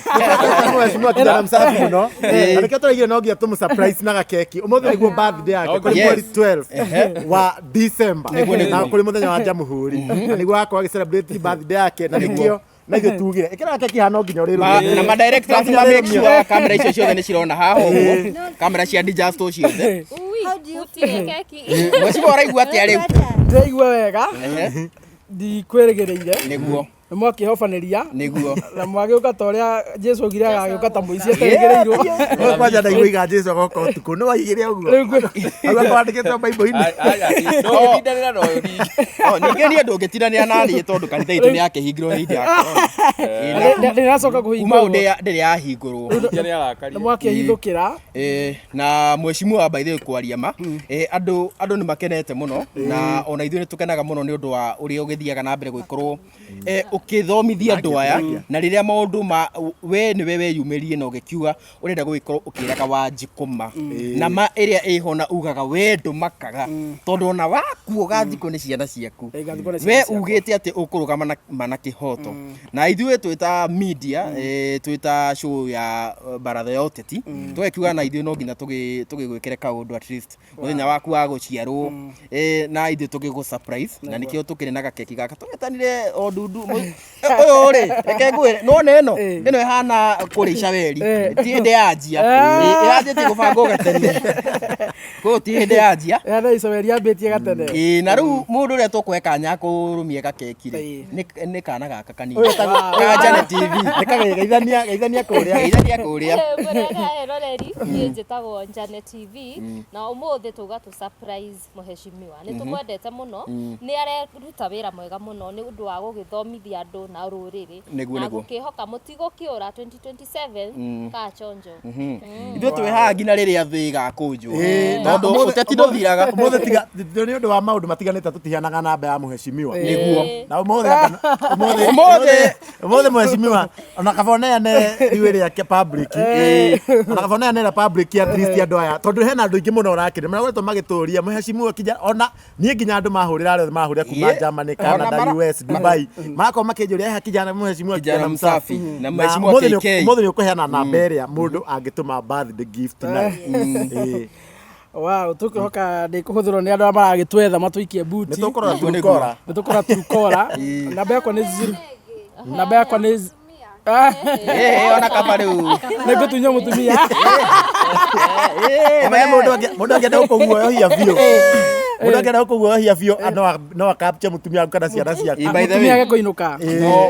Mheshimiwa kijana msafi muno na nikio tũraigire no nginya tũmũ surprise na gakeki ũmũthĩ nĩguo birthday yake kũrĩ Yes. mweri 12 wa December na kũrĩ mũthenya wa jamhuri na nĩguo akorwo agĩ celebrate birthday yake na nĩkĩo na ithuĩ tugire ĩkĩra gakeki haha no nginya ũrĩrũmie Na ma directors ma make sure kamera icio ciothe nĩ cirona haha ũguo. Kamera cia digital ciothe. How do you feel? Keki. Mheshimiwa ũraigua atĩa rĩu? Ndĩraigua wega ndikwĩrĩgĩrĩire Nĩguo. nĩ mwakĩhobanĩria Nĩguo. Na mwagĩũka ta ũrĩa Jesu augire agagĩũka ta mũici aterĩgĩrĩirwo. Wewe kwanja ndaigua iga Jesu agoka ũtukũ nĩ waigire ũguo Rĩu ngwĩ- au kwandĩkĩtwo Bible-inĩ. Ndũngĩtindanĩra na ũyũ ningĩ. Oh, ningĩ niĩ ndũngĩtindanĩra na niĩ tondũ kanitha itũ nĩ yakĩhingirwo hĩndĩ ya corona. Ndĩracoka Kuma hau kũhingũrwo. ndĩrĩ yahingũrwo. Ningĩ nĩ arakaria. Nĩ mwakĩhithũkĩra. Na mheshimiwa by the way kwaria ma andũ nĩ makenete mũno na ona ithuĩ nĩ tũkenaga mũno nĩ ũndũ wa ũrĩa ũgĩthiaga na mbere gũgĩkorwo ũkĩthomithia andũ aya na rĩrĩa maũndũ ma we nĩwe weyumĩrie na ũgĩkiuga ũrenda gũgĩkorwo ũkĩraga Wanjikũ ma na ma ĩrĩa ĩho na ugaga we ndũmakaga tondũ ona waku ũgathikwo nĩ ciana ciaku. Ngathikwo nĩ ciana We ciakwa. ugĩte atĩ ũkũrũgama na ma na kĩhoto na ithuĩ twĩ media twĩ ta show ya baratha ya ũteti tũgekiuga na ithuĩ no nginya tũgĩgwĩkĩre kaũndũ at least mũthenya waku wa gũciarwo na ithuĩ tũgĩgũ surprise na nĩkĩo tũkĩrĩ na gakeki gaka tũgetanire o ndundu ũyũ rĩ reke ngwĩre nona ĩno ĩno ĩhana kũrĩa icaweri ti hĩndĩ yanjia. Ĩranjĩtie gũbangwo gatene koguo ti hĩndĩ yanjia. Ĩhana icaweri yambĩtie gatene. Ĩĩ, na rĩu mũndũ ũrĩa tũkũhe kanya kũrũmia gakeki rĩ nĩ kana gaka kanini ka Janet TV. Geithania geithania kũrĩa. Geithania kũrĩa. Mũrega eroreri, niĩ njĩtagwo Janet TV na ũmũthĩ tuga tũ surprise mũheshimiwa nĩ tũmwendete mũno nĩ areruta wĩra mwega mũno nĩ ũndũ wa gũgĩthomithia andũ na rũrĩrĩ Nĩguo, na nĩguo. gũkĩhoka mũtigũkĩũra 2027 ka chonjo. Ithuĩ twĩ haha nginya rĩrĩa thĩ ĩgakũnjwo Na tondũ ũteti ndũthiraga. Ũmũthĩ tiga nĩ ũndũ wa maũndũ matiganĩte tũtihanaga namba ya mũheshimiwa. Nĩguo. Na ũmũthĩ ũmũthĩ Ũmũthĩ. Ũmũthĩ mũheshimiwa ona kaba ũneane riũĩ rĩake public, ona kaba ũneane rĩa public at least andũ aya tondũ hena andũ aingĩ mũno ũrakĩrĩ marakoretwo magĩtũria mũheshimiwa kinya ona niĩ nginya andũ mahũrĩra arĩa othe marahũrĩra kuma Yeah. Germany, Ona Canada, US, Dubai marakorwo makĩnjũria eha kijana mũheshimiwa Kijana kijana msafi. msafi. Na mheshimiwa ũmũthĩ KK. ũmũthĩ nĩ ũkũheana namba ĩrĩa mũndũ angĩtũma birthday gift nayo. Ĩĩ. Wow, tũkĩhoka ndĩkũhũthĩrwo nĩ andũ arĩa maragĩtwetha matũikie buti. Nĩ tũkũrora Nĩguo, nĩguo. Trukora. Nĩ tũkũrora Trukora. Namba yakwa nĩ zero namba yakwa nĩ Ona kaba rĩu. Nĩ ngũtunywo mũtumia. Ũmenye mũndũ angĩenda gũkũguoyohia biũ mũndũ angĩenda gũkũguoyohia biũ no akapche mũtumia waku kana ciana ciaku. By the Mũtumia way, agekũinũka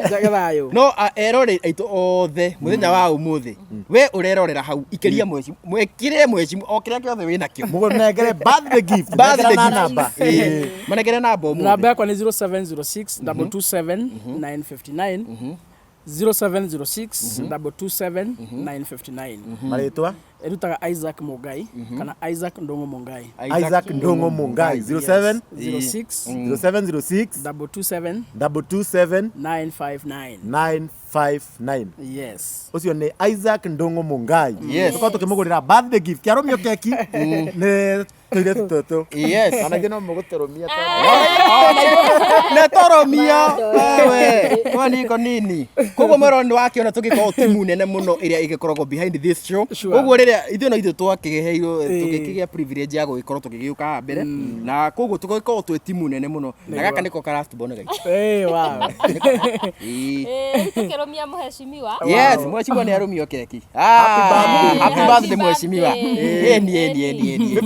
njage thayũ. No eroreri aitũ othe mũthenya wa ũmũthĩ we ũrerorera hau ikĩria mweci mwĩkĩre mweci o kĩrĩa kĩothe wĩ nakĩo. Mũnengere birthday gift. Birthday nengera na gift. namba. Ĩĩ. Manengere namba ũmũthĩ. Namba yakwa nĩ 0706 227 959, 0706 227 959. Marĩtwa? Ĩrutaga Isaac Mungai kana Isaac Ndũng'ũ Mungai. Isaac Ndung'u Mungai 07 06 0706 227 227 959. 959. Yes. Ũcio nĩ Isaac Ndung'u Mungai. Yes. Tũkorwo tũkĩmũgũrĩra birthday gift kĩarũmio keki nĩ tũirĩtu tũtũ Yes. ona ithuĩ no mũgũtũrũmia. Netoromia wewe kwani iko nini koguo mwero nĩ wakĩona tũgĩkorwo timu nene mũno ĩrĩa ĩgĩkoragwo behind this show. Sure. Koguo rĩrĩa ithuĩ no ithuĩ twakĩheirwo tũgĩkĩgĩa privilege ya gũgĩkorwo tũgĩgĩũka haha mbere na koguo tũgĩkorwo twĩ timu nene mũno na gaka nĩko ka last born gaitũ. Hey, wow. Ĩĩ. Rĩu tũkĩrũmia mũheshimiwa. Yes, mheshimiwa nĩ arũmio keki. Happy birthday, happy birthday mheshimiwa. Ĩni ĩni ĩni ĩni.